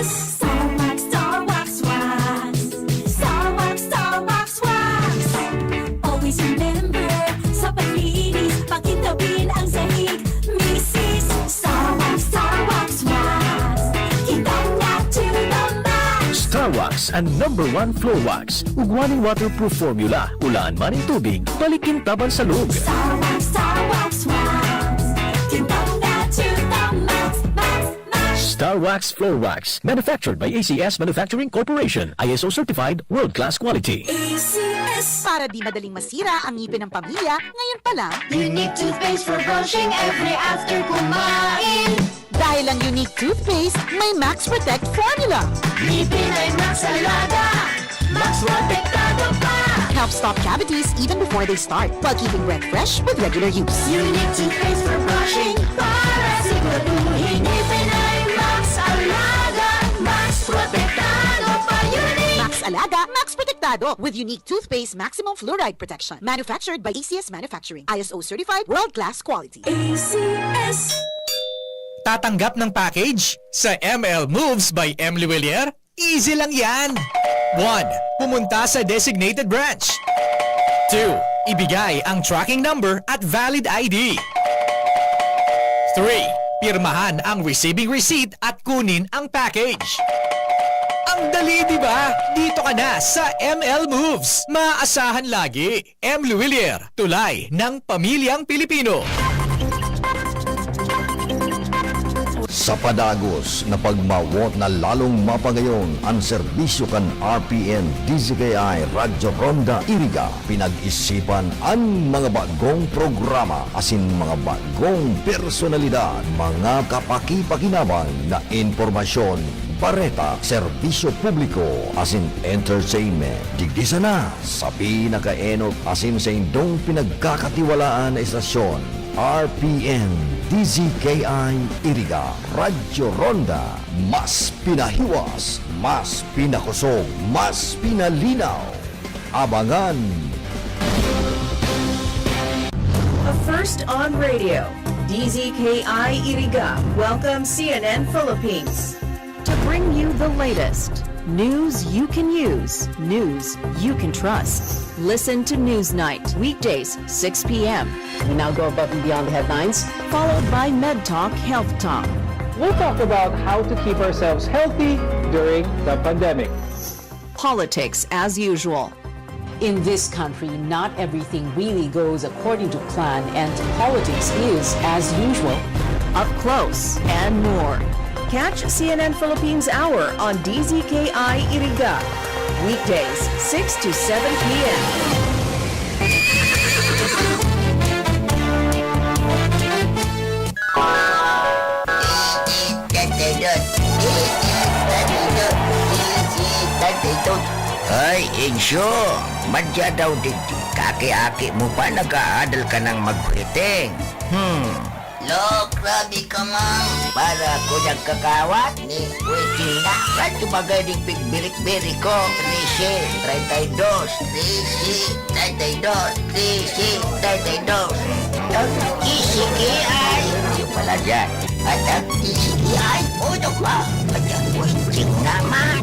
S. Star Wax, Star Wax, Wax. Star Wax, Star Wax, Wax. Always remember, sa paglinis, pakintabin ang sahig. Misis, Star Wax, Star Wax, Wax. Kintab na to the max. Star Wax, ang number one floor wax. Ugwa nin waterproof formula. Ulaan man nin tubig, balikin taban sa loob. Star Wax, Star Wax, Wax. Kintab na to the max, max, max. Star Wax Floor Wax. Manufactured by A C S Manufacturing Corporation. I S O certified, world-class quality. A C S. Para di madaling masira ang ngipin ng pamilya, ngayon pa lang. Unique toothpaste for brushing every after kumain. Dahil ang Unique Toothpaste, may Max Protect Formula. Ngipin ay Max Alaga. Max Protektado pa. Helps stop cavities even before they start, while keeping breath fresh with regular use. Unique toothpaste for brushing para siguraduhin ngipin ay Max Alaga. Max Protektado pa, Unique. Max Alaga, Max Protektado with Unique Toothpaste Maximum Fluoride Protection. Manufactured by A C S Manufacturing. I S O certified, world-class quality. A C S. Tatanggap ng package sa M L Moves by M Luwilier? Easy lang yan! One, pumunta sa designated branch. Two, ibigay ang tracking number at valid I D. Three, pirmahan ang receiving receipt at kunin ang package. Ang dali, di ba? Dito ka na sa M L Moves. Maaasahan lagi. M Luwilier, tulay ng pamilyang Pilipino. Sa padagos na pagmawot na lalong mapangayon an serbisyo kan R P N D Z K I Radyo Ronda Iriga, pinag-isipan an mga bagong programa asin mga bagong personalidad, mga kapakipakinabang na impormasyon, bareta, serbisyo publiko asin entertainment. Digdi sana sa pinakaenot asin saindong pinagkakatiwalaan na estasyon, R P N D Z K I Iriga, Radyo Ronda. Mas pinahiwas, mas pinakosog, mas pinalinaw. Abangan! A first on radio, D Z K I Iriga welcomes C N N Philippines to bring you the latest news you can use, news you can trust. Listen to Newsnight, weekdays, six p.m. We now go above and beyond the headlines, followed by Med Talk, Health Talk. We'll talk about how to keep ourselves healthy during the pandemic. Politics as usual. In this country, not everything really goes according to plan, and politics is, as usual, up close and more. Catch C N N Philippines Hour on D Z K I Iriga, weekdays, six to seven p.m. Ay, Insyo, madya daw digdi. Kaki-aki mo pa, nag-aadal ka nang magkwiting. Hmm. Lo, grabe ka, ma'am. Para ako nagkakawat ni Wikina. Radyo bagay ding pigbirik-birik ko. Trisi, treinta y dos. Trisi, treinta y dos. Trisi, treinta y dos. Ang isigi ay. Yung pala dyan. At ang isigi ay. Uno pa. At ang waiting naman.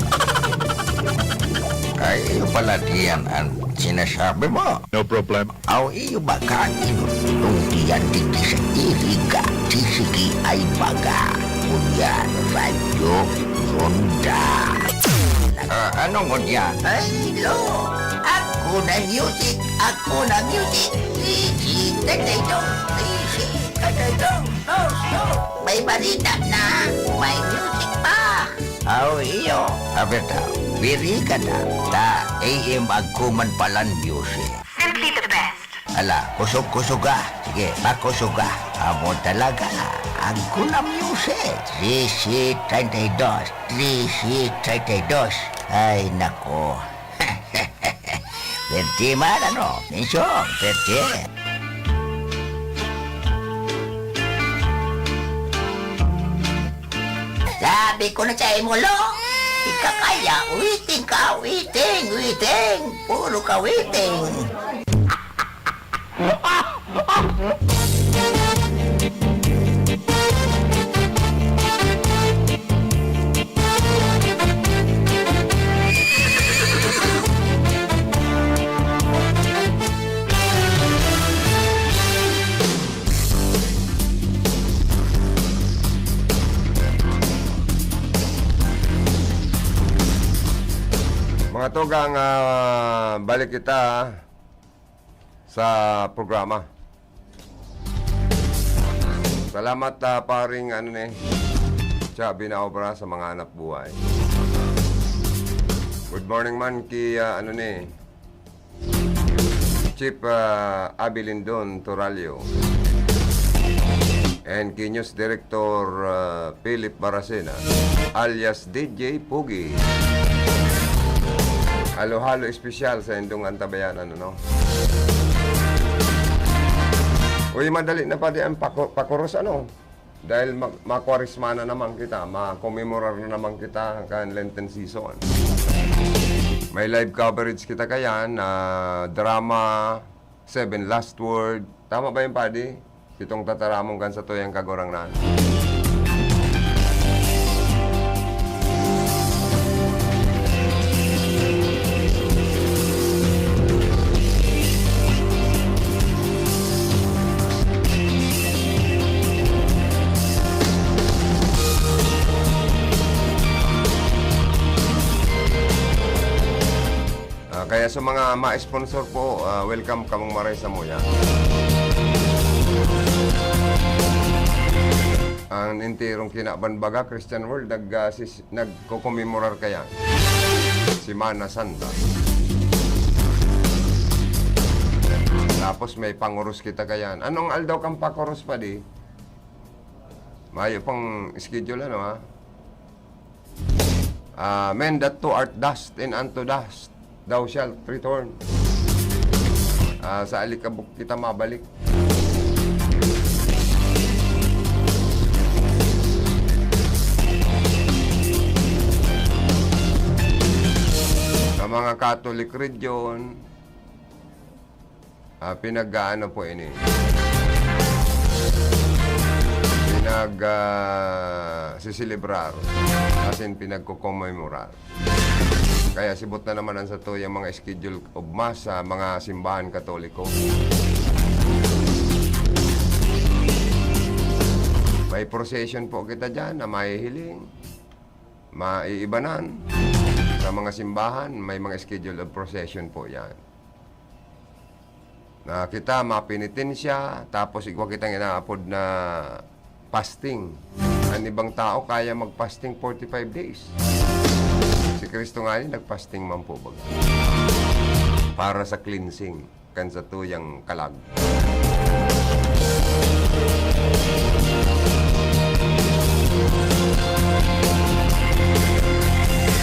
Ay, yung pala diyan ang sinasabi mo. No problem. Aw, iyo ba ka inutong diyan digdi sa Iriga? Sisigi ay baga. Ngunyan, Radyo Ronda. Ah, ano ngunyan? Ay, lo! Ako na music! Ako na music! Easy, tatay dong! Easy, tatay dong! No, no! May barita na! May music pa! Aw, iyo. Abi ta, biri ka ta. Ta, A M agkuman palan music. Simply the best. Ala, kusog-kusog ka. Sige, pakusog ka. Amo talaga. Agko na music. Trisi treinta y dos. Trisi treinta y dos. Ay, nako. Pwerte man, ano? Mensyon, pwerte. Di ko na siya imulong. Di ka kaya. Witing ka, witing, witing. Puro ka witing. Mga tugang, ah, balik kita sa programa. Salamat, ah, paring, ano ni, Chubby na Obra sa mga anak buhay. Good morning man ki, ah, ano ni, Chief, ah, Abilindon Toralio. And ki News Director, ah, Philip Baracena, alias D J Pugi. Halo-halo espesyal sa indong antabayanan, ano? Uy, madali na pa di ang pako-, pakuros, ano? Dahil ma-, makwaresma na naman kita, makomemorar na naman kita kan Lenten season. May live coverage kita kayan, ah, drama, Seven Last Word. Tama ba yun, Padi? Itong tataramon kan satuyang Kagurangnan. Ah, kaya sa mga ma-sponsor po, ah, welcome kamong maray sa muya. Ang enterong kinaban baga, Christian World, nag, ah, sis-, nagkokomemorar kaya. Semana Santa. Tapos may panguros kita kayan. Anong aldaw kang pakuros, Padi? Mayo pang schedule, ano, ha? Ah, "Men, that thou art dust, and unto dust thou shalt return." Ah, sa alikabok kita mabalik. Sa mga Catholic region, ah, pinag-aano po ini. Pinag, ah, siselebrar. As in, pinagkokomemorar. Kaya sibot na naman ang satuyang mga schedule of mass sa mga simbahan Katoliko. May procession po kita dyan na mahihiling, maiibanan. Sa mga simbahan, may mga schedule of procession po yan. Na kita mapenitensya, tapos igwa kitang inaapod na fasting. Ang ibang tao kaya mag-fasting forty-five days. Si Cristo nga ni nag-fasting man po baga. Para sa cleansing kan satuyang kalag.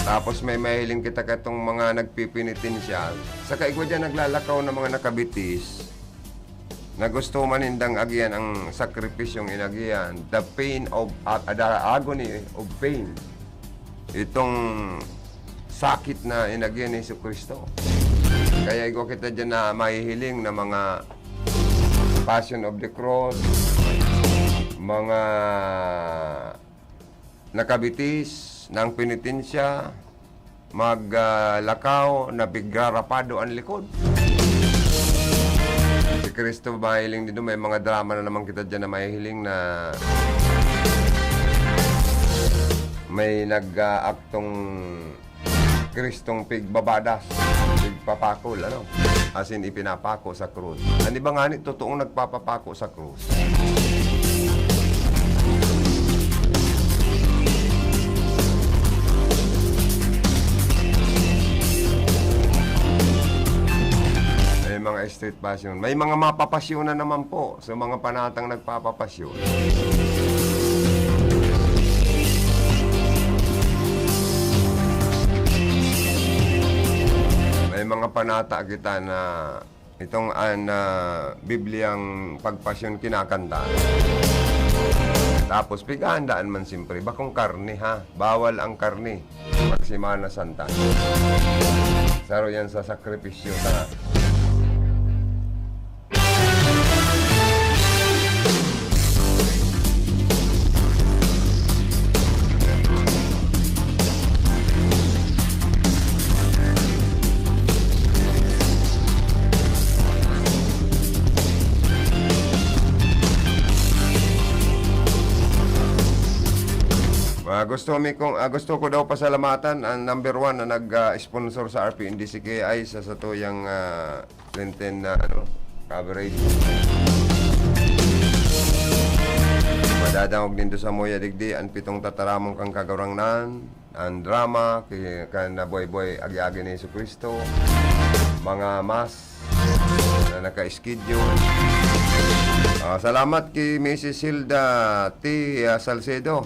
Tapos may mahiling kita katong mga nagpipinitensya. Sa kaigwa dyan naglalakaw na mga nakabitis, na gusto man nindang agihan ang sakripisyong inagihan, the pain of, ah, the agony of pain. Itong sakit na inagihan ni Jesu-Cristo. Kaya igwa kita dyan na mahihiling na mga Passion of the Cross, mga nakabitis, nang penitensya, mag, ah, lakaw, na pigrarapado an likod. Si Cristo mahiling din, may mga drama na naman kita dyan na mahihiling na may nag, ah, aktong Cristong pigbabadas, pigpapakol, ano? As in, ipinapako sa krus. An iba ngani, totoong nagpapapako sa krus. May mga street passion. May mga mapapasyonan naman po sa mga panatang nagpapapasyon. May mga panata kita na itong, ah, na Bibliyang pagpasyon kinakanta. Tapos, pighahandaan man siyempre, bakong karne, ha? Bawal ang karne pag Semana Santa. Saro yan sa sakripisyo na. Ah, gusto mi kung, ah, gusto ko daw pasalamatan ang number one na nag, ah, sponsor sa R P N D C K I sa satuyang, ah, Lenten na, ano, coverage. Madadangog nindo samuya digdi an pitong tataramon kan Kagurangnan, an drama, ki-, kan nabuhay-buhay agi-agi ni Jesu-Cristo, mga mass na naka-schedule. Ah, salamat ki Missus Hilda T, ah, Salcedo,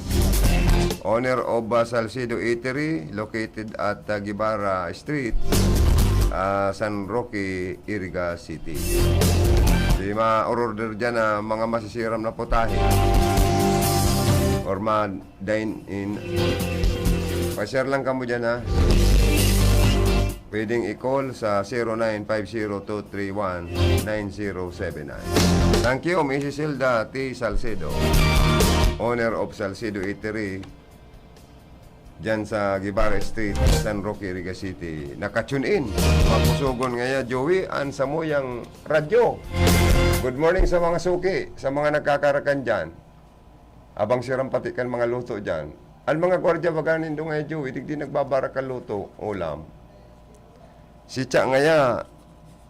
owner of, ah, Salcedo Eatery, located at, ah, Guevara Street, ah, San Roque, Iriga City. Di ma-order dyan na mga masisiram na putahe or ma-dine in. Pa-share lang kamo dyan, ha. Pwedeng i-call sa zero nine five zero two three one nine zero seven nine. Thank you, Missus Hilda T Salcedo, owner of Salcedo Eatery, dyan sa Guevara Street, San Roque, Iriga City. Naka-tune in. Mapusogon ngaya, Joey, an samuyang radyo. Good morning sa mga suki, sa mga nagkakarakan dyan. Abang siram pati kan mga luto dyan. An mga gwardya baga nindo ngaya, Joey, digdi nagbabara kan luto, ulam. Si Cha ngaya,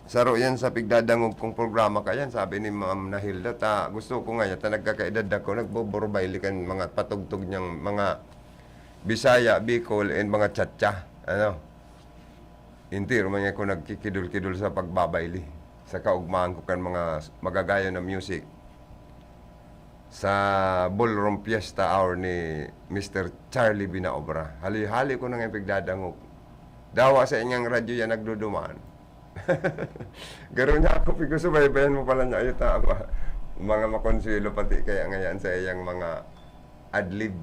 saro yan sa pigdadangog kong programa kayan, sabi ni Ma'am Nahilda, ta gusto ko ngaya, ta nagkakaedad ako, nagboborbayle kan mga patugtog niyang mga Bisaya, Bicol, and mga cha-cha. Ano? Entero man ako nagkikidul-kidul sa pagbabayle. Sa kaugmahan ko kan mga magagayon na music. Sa ballroom fiesta hour ni Mister Charlie Binaobra. Hali-hali ko na nga pigdadangog. Dawa sa inyang radyo yan nagduduman. Garo niya ako, pigsusubaybayan mo pala niya. Ayun, tama. Mga makonsuelo pati kaya ngayon sa iyang mga adlib.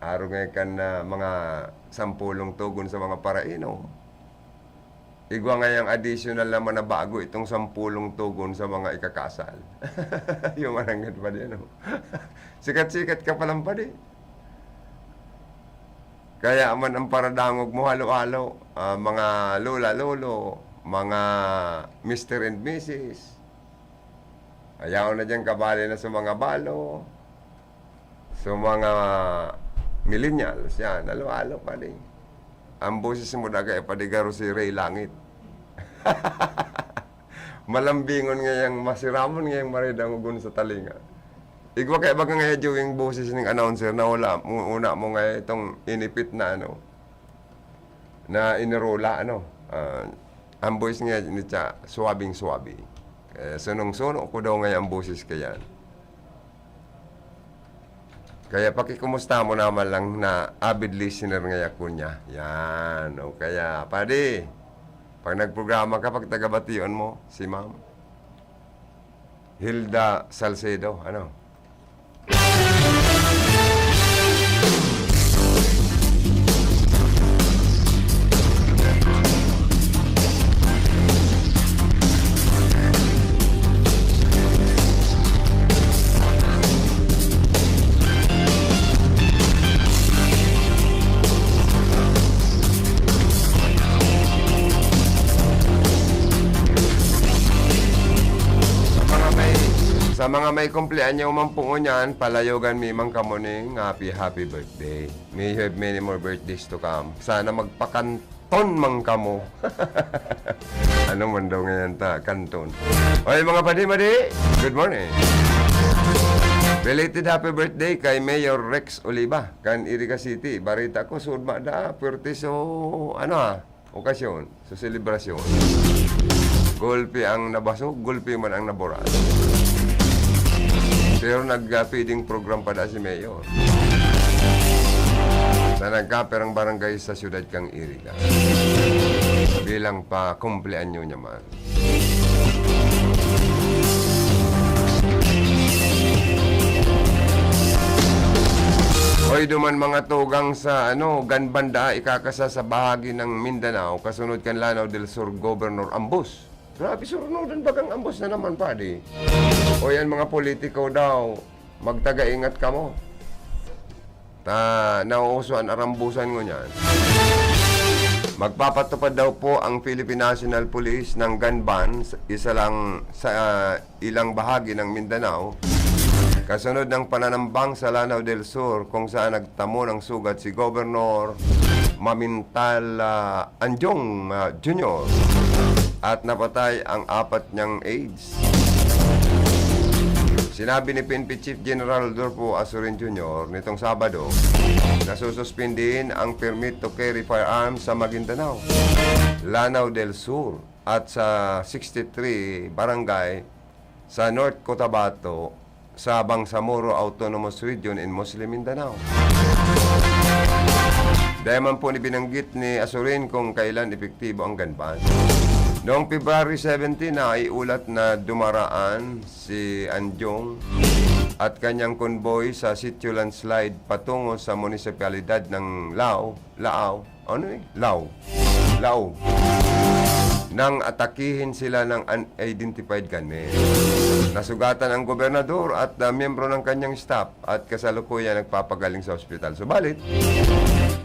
Aro ngayon kan, ah, mga sampulong tugon sa mga parainom. Igwa ngayang additional naman na bago itong sampulong tugon sa mga ikakasal. Yung mananggad pa din, oh. Sikat-sikat ka palang pa di. Kaya man ang paradangog mo, halo-halo. Ah, mga lola, lolo, mga mister and missus. Ayaw na dyan kabali na sa mga balo. So, mga millennials, yan, halo-halo pa din. Ang boses mo daga, eh, padigaro si Ray Langit. Malambingon ngayang, masiramon ngayang maridangogon sa talinga. Igwa kaya baga ngaya, Joey, yung boses ning announcer na wala, mu-, una mo ngaya itong inipit na ano, na inirola, ano. Ah, ang boses nga ni siya, suwabing-suwabe. Eh, sunong-suno ko daw ngaya ang boses kayan. Kaya pakikumusta mo naman lang na avid listener ngaya ko niya. Yan. O kaya, padi, pag nagprograma ka, pag tagabation mo, si Ma'am Hilda Salcedo, ano? Sa mga may, sa mga may kumpleanyo man po ngunyan, palayogan mi man kamo ning happy, happy birthday. May you have many more birthdays to come. Sana magpakanton man kamo. Ano man daw ngayon ta, kanton? Oy, mga padi-madi, good morning. Belated happy birthday kay Mayor Rex Oliva, kan Iriga City. Barita ko, sudma da, puwerte so, ano ha, okasyon, so selebrasyon. Gulpi ang nabasog, gulpi man ang naburas. Pero nag-feeding program pa da si Mayor. Sa nagkaperang barangay sa siyudad kang Iriga. Bilang pa kumpleanyo niya man. Oy, duman mga tugang sa, ano, gun ban daa ikakasa sa bahagi ng Mindanao, kasunod kan Lanao del Sur Governor Ambos. Grabe, surnudan bagang Ambos na naman, padi. Oy, an mga politiko daw, magtaga-ingat kamo. Ta, nauuso an arambusan ngunyan. Magpapatupad daw po ang Philippine National Police ng gun ban sa isa lang sa, ah, ilang bahagi ng Mindanao, kasunod ng pananambang sa Lanao del Sur, kung saan nagtamo ng sugat si Gobernador Mamintal, ah, Anjong, ah, Junior, at napatay ang apat niyang aides. Sinabi ni P N P Chief General Rodolfo Azurin Junior nitong Sabado na sususpindihin ang permit to carry firearms sa Maguindanao, Lanao del Sur at sa sixty-three barangay sa North Cotabato, sa Bangsamoro Autonomous Region in Muslim Mindanao. Dai man po ni binanggit ni Azurin kung kailan epektibo ang gun ban. Noong February seventeen, naiulat na dumaraan si Anjong at kanyang convoy sa Sitio Landslide patungo sa munisipalidad ng Lao, Lao, ano eh? Lao. Lao. Nang atakihin sila ng unidentified gunmen. Nasugatan ang gobernador at, ah, miyembro ng kanyang staff at kasalukuyan nagpapagaling sa ospital. Subalit,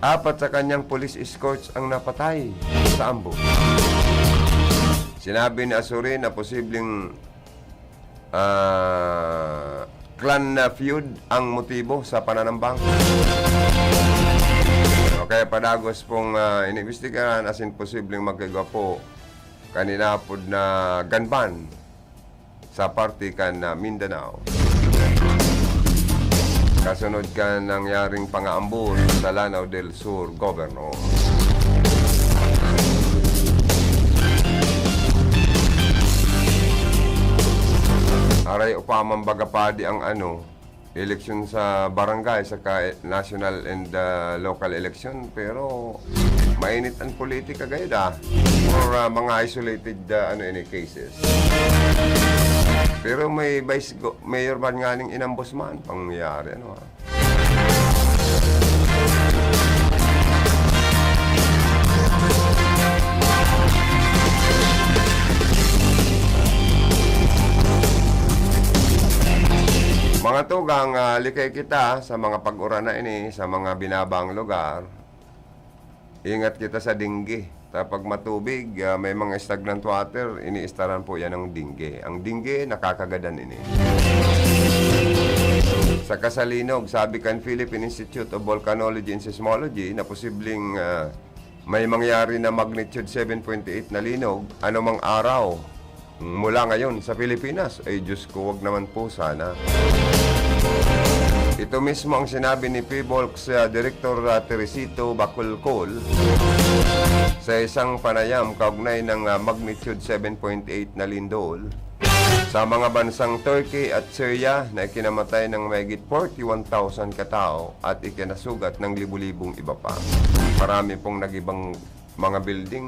apat sa kanyang police escorts ang napatay sa ambush. Sinabi ni Azurin na posibleng, ah, clan na feud ang motibo sa pananambang. O kaya padagos pong, ah, inimbestigahan asin posibleng magkaigwa po kan inapod na gun ban sa parte kan, ah, Mindanao. Kasunod kan nangyaring pangaambon sa Lanao del Sur, Governor. Aray, upamang baga padi ang ano, eleksyon sa barangay, saka national and, ah, local election, pero mainit ang politika gayod, ah. Or, ah, mga isolated, ah, ano, ini cases. Pero may vice go-, mayor man nganing inambos man, pangyayari, ano, ah. Mga tugang, ah, likay kita sa mga pag-uran na ini, sa mga binabaang lugar. Ingat kita sa dengue. Ta pag matubig, ah, may mga stagnant water, iniistaran po yan ng dengue. Ang dengue, nakakagadan ini. Sa kasalinog, sabi kan Philippine Institute of Volcanology and Seismology na posibleng, ah, may mangyari na magnitude seven point eight na linog anumang araw mula ngayon sa Pilipinas. Ay, Diyos ko, wag naman po sana. Ito mismo ang sinabi ni PHIVOLCS, ah, Director, ah, Teresito Bacolcol sa isang panayam kaugnay ng, ah, magnitude seven point eight na lindol sa mga bansang Turkey at Syria na ikinamatay ng mahigit forty-one thousand katao at ikinasugat ng libu-libong iba pa. Marami pong nagibang mga building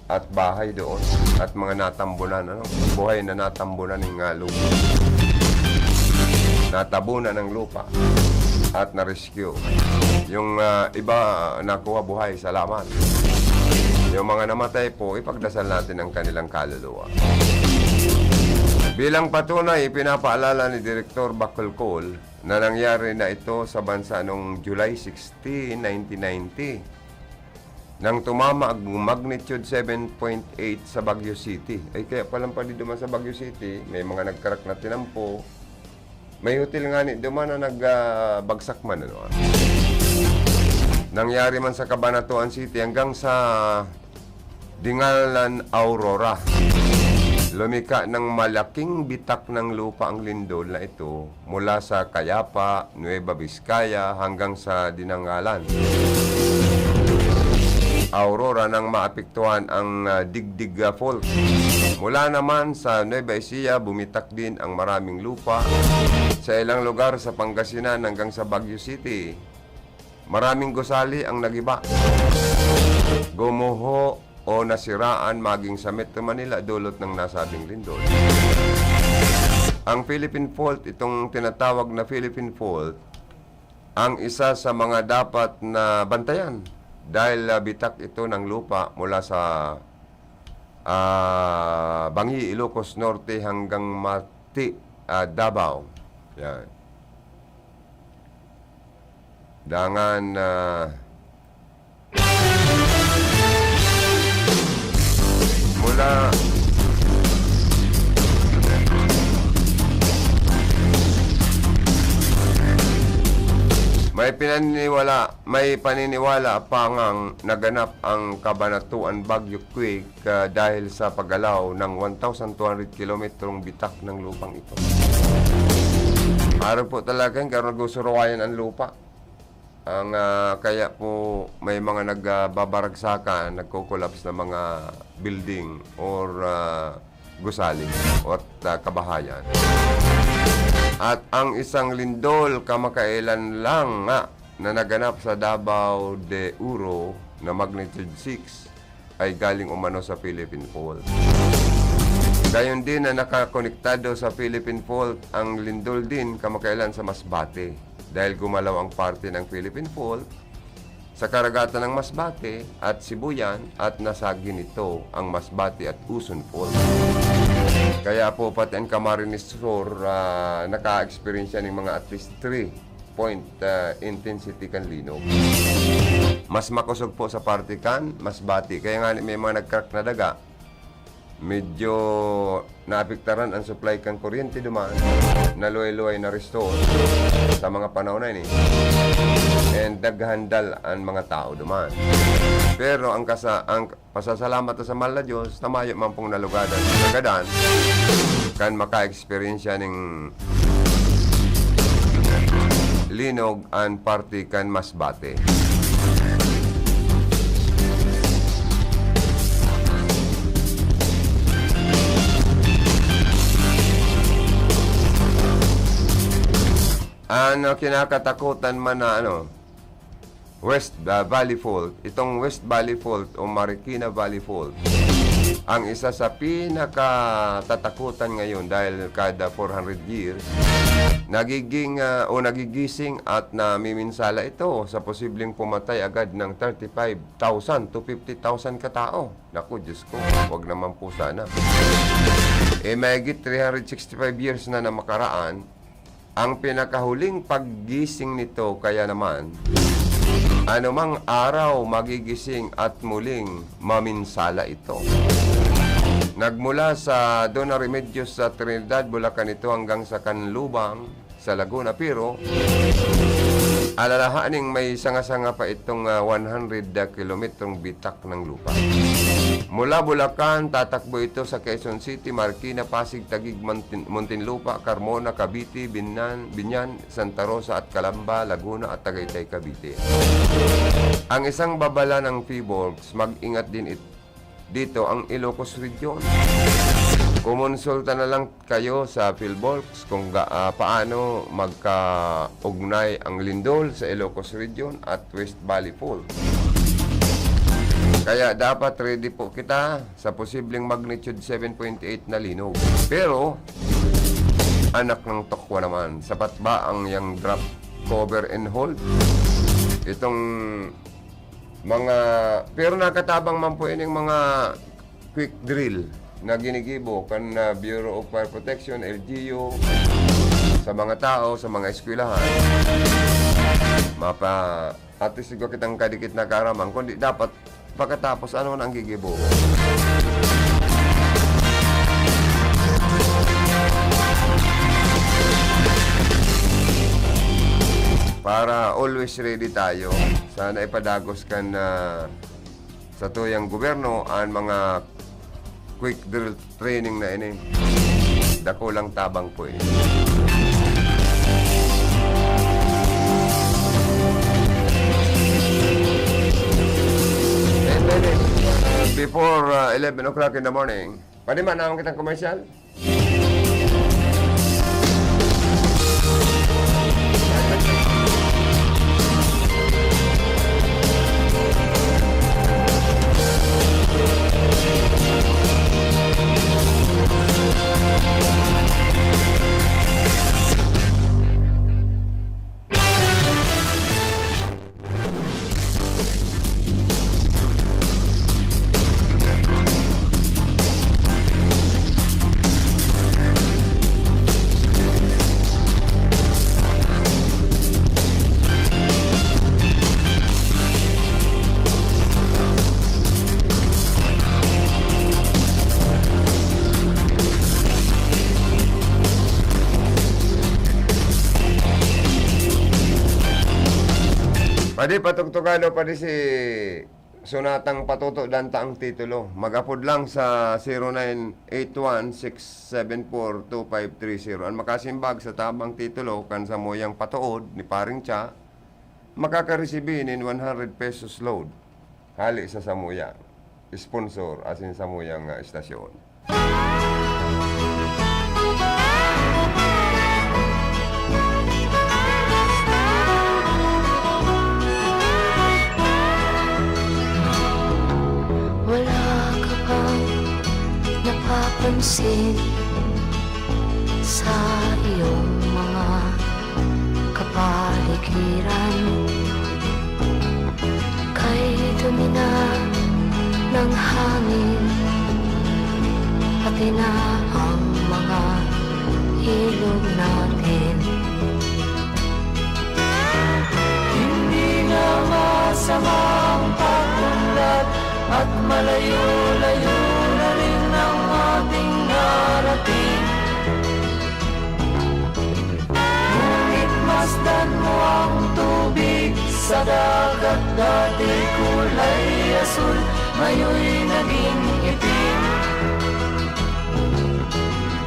at bahay doon at mga natambunan, ano, buhay na natambunan ng, ah, lupa. Natabunan ng lupa at na-rescue. Yung, ah, iba, nakuha buhay, salamat. Yung mga namatay po, ipagdasal natin ang kanilang kaluluwa. Bilang patunay, ipinapaalala ni Direktor Bacolcol na nangyari na ito sa bansa noong July sixteen, nineteen ninety, nang tumama ang magnitude seven point eight sa Baguio City. Ay, kaya palang padi duman sa Baguio City, may mga nagkarak na tinampo. May hotel nga ni duman na nag, ah, bagsak man, ano, ah. Nangyari man sa Cabanatuan City hanggang sa Dingalan Aurora. Lumika ng malaking bitak ng lupa ang lindol na ito mula sa Cayapa, Nueva Vizcaya hanggang sa Dinangalan Aurora nang maapektuhan ang, ah, Digdig, ah, Fault. Mula naman sa Nueva Ecija, bumitak din ang maraming lupa sa ilang lugar sa Pangasinan hanggang sa Baguio City. Maraming gusali ang nagiba, gumuho o nasiraan maging sa Metro Manila dulot ng nasabing lindol. Ang Philippine Fault, itong tinatawag na Philippine Fault, ang isa sa mga dapat na bantayan dahil, ah, bitak ito ng lupa mula sa, ah, Bangi, Ilocos Norte hanggang Mati, ah, Davao. Yan. Dangan, ah, mula, may pinaniniwala, may paniniwala pa ngang naganap ang Kabanatuan Bagyo Quake, ah, dahil sa paggalaw ng one thousand two hundred kilometrong bitak ng lupang ito. Arog po talaga yan, kaya nagsusuruwayan ang lupa. Ang, ah, kaya po may mga nagbabaragsakan, nagko-collapse na mga building or, ah, gusali at, ah, kabahayan. At ang isang lindol kamakailan lang nga na naganap sa Davao de Oro na magnitude six ay galing umano sa Philippine Fault. Gayon din na nakakonektado sa Philippine Fault ang lindol din kamakailan sa Masbate, dahil gumalaw ang parte ng Philippine Fault sa karagatan ng Masbate at Sibuyan at nasagi nito ang Masbate at Uson Fault. Kaya po pati ang Camarines Sur, ah, naka-experience yan ng mga at least three point, ah, intensity kan linog. Mas makosog po sa parte kan Masbate. Kaya nga may mga nag-crack na daga. Medyo naapektaran ang supply kan kuryente duman. Naluway-luway na restore sa mga panahon na ini. And naghandal ang mga tao duman. Pero ang kasa-, ang pasasalamat ta sa mahal na Diyos, ta mayo man pong nalugadan, nagadan, kan maka-experience siya ning linog an parte kan Masbate. Ano, kinakatakutan man na, ano, West, ah, Valley Fault. Itong West Valley Fault o Marikina Valley Fault ang isa sa pinakatatakutan ngayon dahil kada four hundred years, nagiging, ah, o nagigising at namiminsala ito sa posibleng pumatay agad ng thirty-five thousand to fifty thousand katao. Naku, Diyos ko, wag naman po sana. Eh, mahigit three hundred sixty-five years na na makaraan, ang pinakahuling paggising nito, kaya naman, anumang araw magigising at muling maminsala ito. Nagmula sa Dona Remedios sa Trinidad, Bulacan ito hanggang sa Canlubang, sa Laguna, pero alalahaning may sanga-sanga pa itong, ah, one hundred kilometrong bitak ng lupa. Mula Bulacan, tatakbo ito sa Quezon City, Marikina, Pasig, Taguig, Mantin-, Muntinlupa, Carmona, Cavite, Binan-, Biñan, Santa Rosa at Calamba, Laguna at Tagaytay, Cavite. Ang isang babala ng PHIVOLCS, mag-ingat din it-, dito ang Ilocos Region. Kumonsulta na lang kayo sa PHIVOLCS kung ga-, ah, paano magkaugnay ang lindol sa Ilocos Region at West Valley Fault. Kaya dapat ready po kita sa posibleng magnitude seven point eight na linog. Pero, anak ng tokwa naman, sapat ba ang yang drop, cover and hold? Itong mga, pero nakatabang man po ining mga quick drill na ginigibo kan, ah, Bureau of Fire Protection, L G U, sa mga tao, sa mga eskwelahan. Mapa-, at least, igwa kitang kadikit na kaaraman, kundi dapat pagkatapos, ano na ang gigibo? Para always ready tayo. Sana ipadagos kan, ah, sa tuyang gobyerno an mga quick drill training na ini. Dakulang tabang po ini. And then, uh, before, uh, eleven o'clock in the morning, pwede man naman kitang commercial? Adi, patugtugan daw pa di si Sonatang Patuto, danta ang titulo. Mag-apod lang sa zero nine eight one six seven four two five three zero. An makasimbag sa tamang titulo kan samuyang patood ni Paring Cha, makakaresibi nin one hundred pesos load hale sa samuyang sponsor asin samuyang, ah, estasyon. Wala ka bang napapansin sa iyong mga kapaligiran? Kay dumi na ng hangin, pati na ang mga ilog natin. Hindi na masama ang pag-unlad at malayo-layo na rin ang ating narating. Ngunit masdan mo ang tubig sa dagat, dati kulay asul, ngayon naging itim.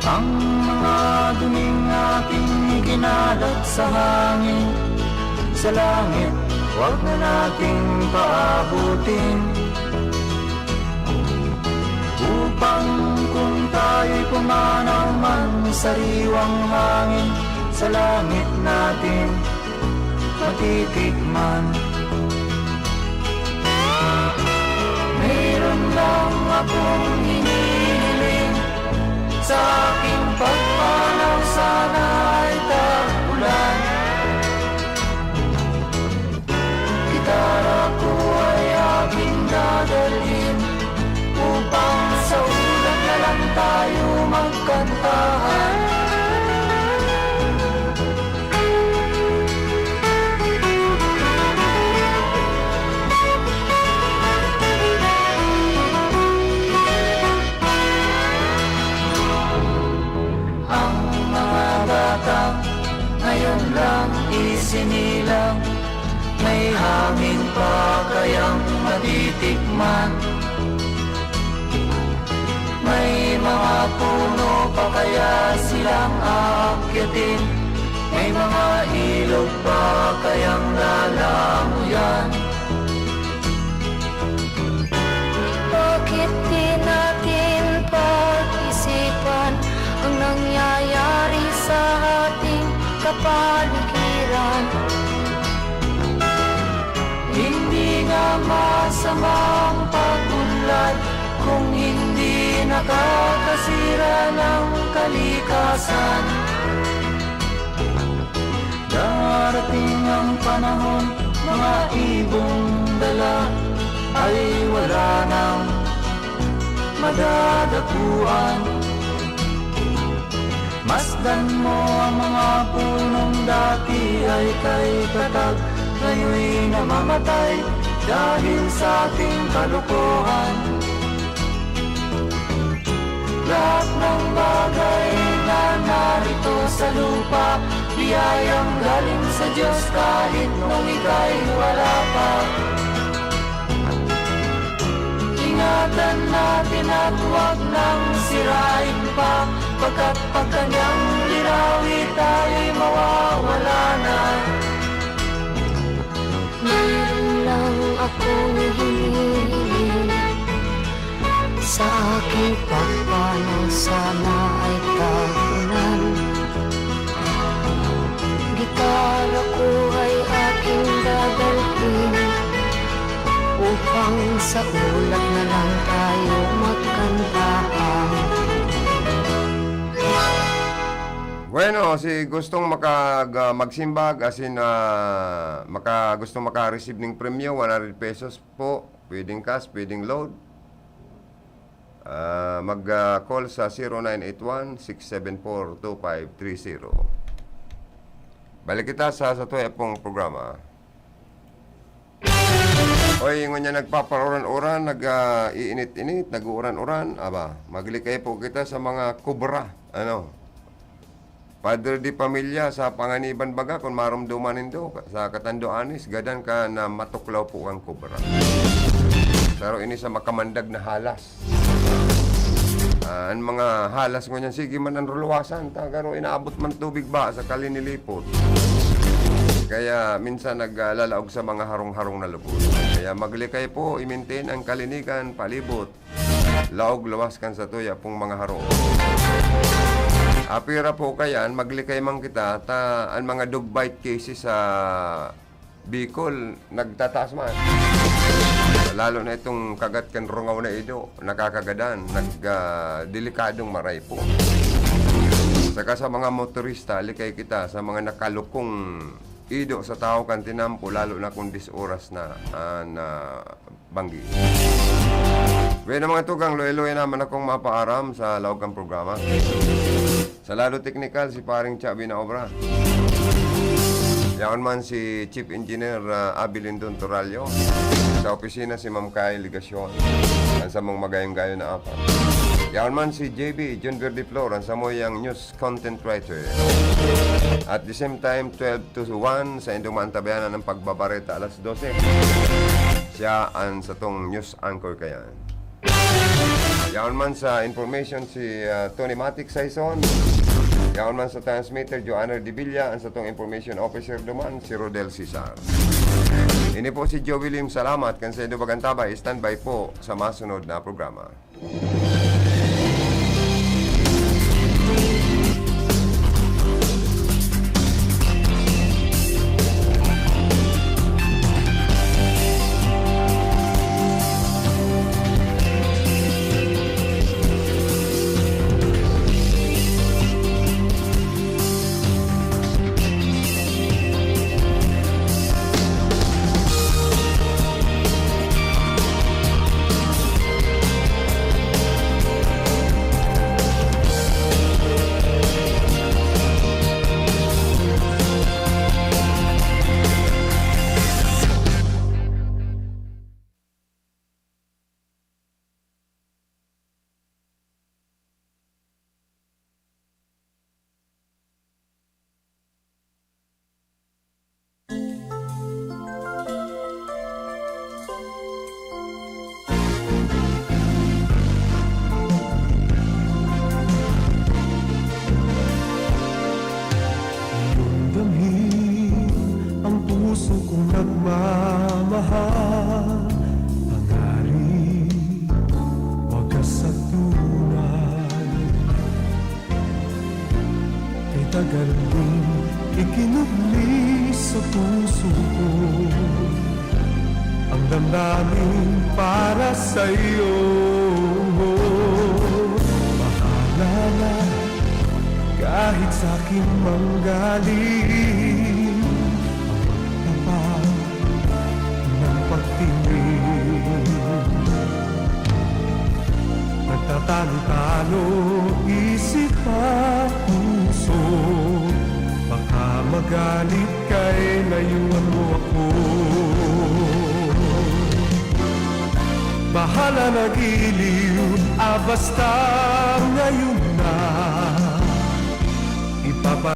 Ang mga duming ating ikinalat sa hangin, sa langit, wag na nating paabutin. Upang kung tayo'y pumanaw man, sariwang hangin sa langit natin matitikman. Mayroon lang akong hinihiling, sa aking pagpanaw sana ay tag-ulan. Gitara ko ay aking dadalhin, upang sa ulap na lang tayo magkantahan. Ang mga bata ngayon lang isinilang, may hangin pa kayang matitikman. May mga puno pa kaya silang aakyatin? May mga ilog pa kayang lalangoyan? Bakit di natin pag-isipan ang nangyayari sa ating kapaligiran? Hindi nga masama ang pag-unlad kung hindi nakakasira ng kalikasan. Darating ang panahon, mga ibong dala ay wala nang madadapuan. Masdan mo ang mga punong dati ay kay tatag, ngayon namamatay dahil sa ating kalokohan. Lahat ng bagay na narito sa lupa, biyayang galing sa Diyos kahit nung ika'y wala pa. Ingatan natin at huwag nang sirain pa, pagkat pag kanyang linawi tayo'y mawawala na. Meron lang akong hinihiling, sa aking pagpanaw sana ay tagulan. Gitara ko ay aking dadalhin, upang sa ulap na lang tayo magkantahan. Bueno, si gustong makag-, ah, magsimbag, asin, ah, maka-, gustong maka-receive ning premyo, one hundred pesos po, pwedeng cash, pwedeng load. Ah, mag, ah, call sa zero nine eight one, six seven four, two five three zero. Balik kita sa, sa tuya pong programa. Oy, ngunyan nagpaparuran-uran, nag, ah, iinit-init, nag-uuran-uran. Aba, maglikay po kita sa mga kubra, ano? Padre de pamilya sa Panganiban baga, kun maromdoman nindo, sa Catanduanes, gadan ka na matuklaw po kan kobra. Pero ini sa makamandag na halas. Ah, an mga halas ngunyan, sige man an ruluwasan, ta garo inaabot man tubig ba sa kalinilipot. Kaya minsan naglalaog sa mga harong-harong na lugar. Kaya maglikay po, i-maintain ang kalinigan, palibot. Laog luwas kan satuya pong mga harong. Apira po kayan, maglikay man kita, ta an mga dog bite cases sa Bicol, nagtataas man. Lalo na itong kagat kan rungaw na ido, nakakagadan, nag, ah, delikadong maray po. Saka sa mga motorista, likay kita sa mga nakalukong ido sa tawo kan tinampo, lalo na kung dis oras na, ah, na banggi. Bueno, mga tugang, luya-luya naman akong mapaaram sa laog kan programa. Sa lado teknikal, si Paring Chabi na obra. Yaon man si Chief Engineer, ah, Abi Lindon Torallo. Sa opisina, si Ma'am Kay Legacion. Ang samong magayong-gayon na apa. Yaon man si J B, John Verde Flor, ang samoyang news content writer. At the same time, twelve to one, sa Indoman Tabayanan ng Pagbabareta, alas dose. Siya ang satong news anchor kayan. Yaon man sa information si, ah, Tony Matic Saison. Yaon man sa transmitter, Joanna Dibilla. Ang satong information officer duman, si Rodel Cesar. Ini po si Joey Lim. Salamat. Kan sa Indo Bagantaba, standby po sa masunod na programa. Damdamin ang puso kong nagmamahal, pangarap, wagas at tunay. Kay tagal mong ikinubli sa puso ko ang damdamin para sa'yo. Bahala na kahit sa'kin manggaling ang pagtapa ng pagtingin. Nagtatalo-talo isip at puso, baka magalit ka, layuan mo ako. Bahala na, giliw, ah, basta ngayon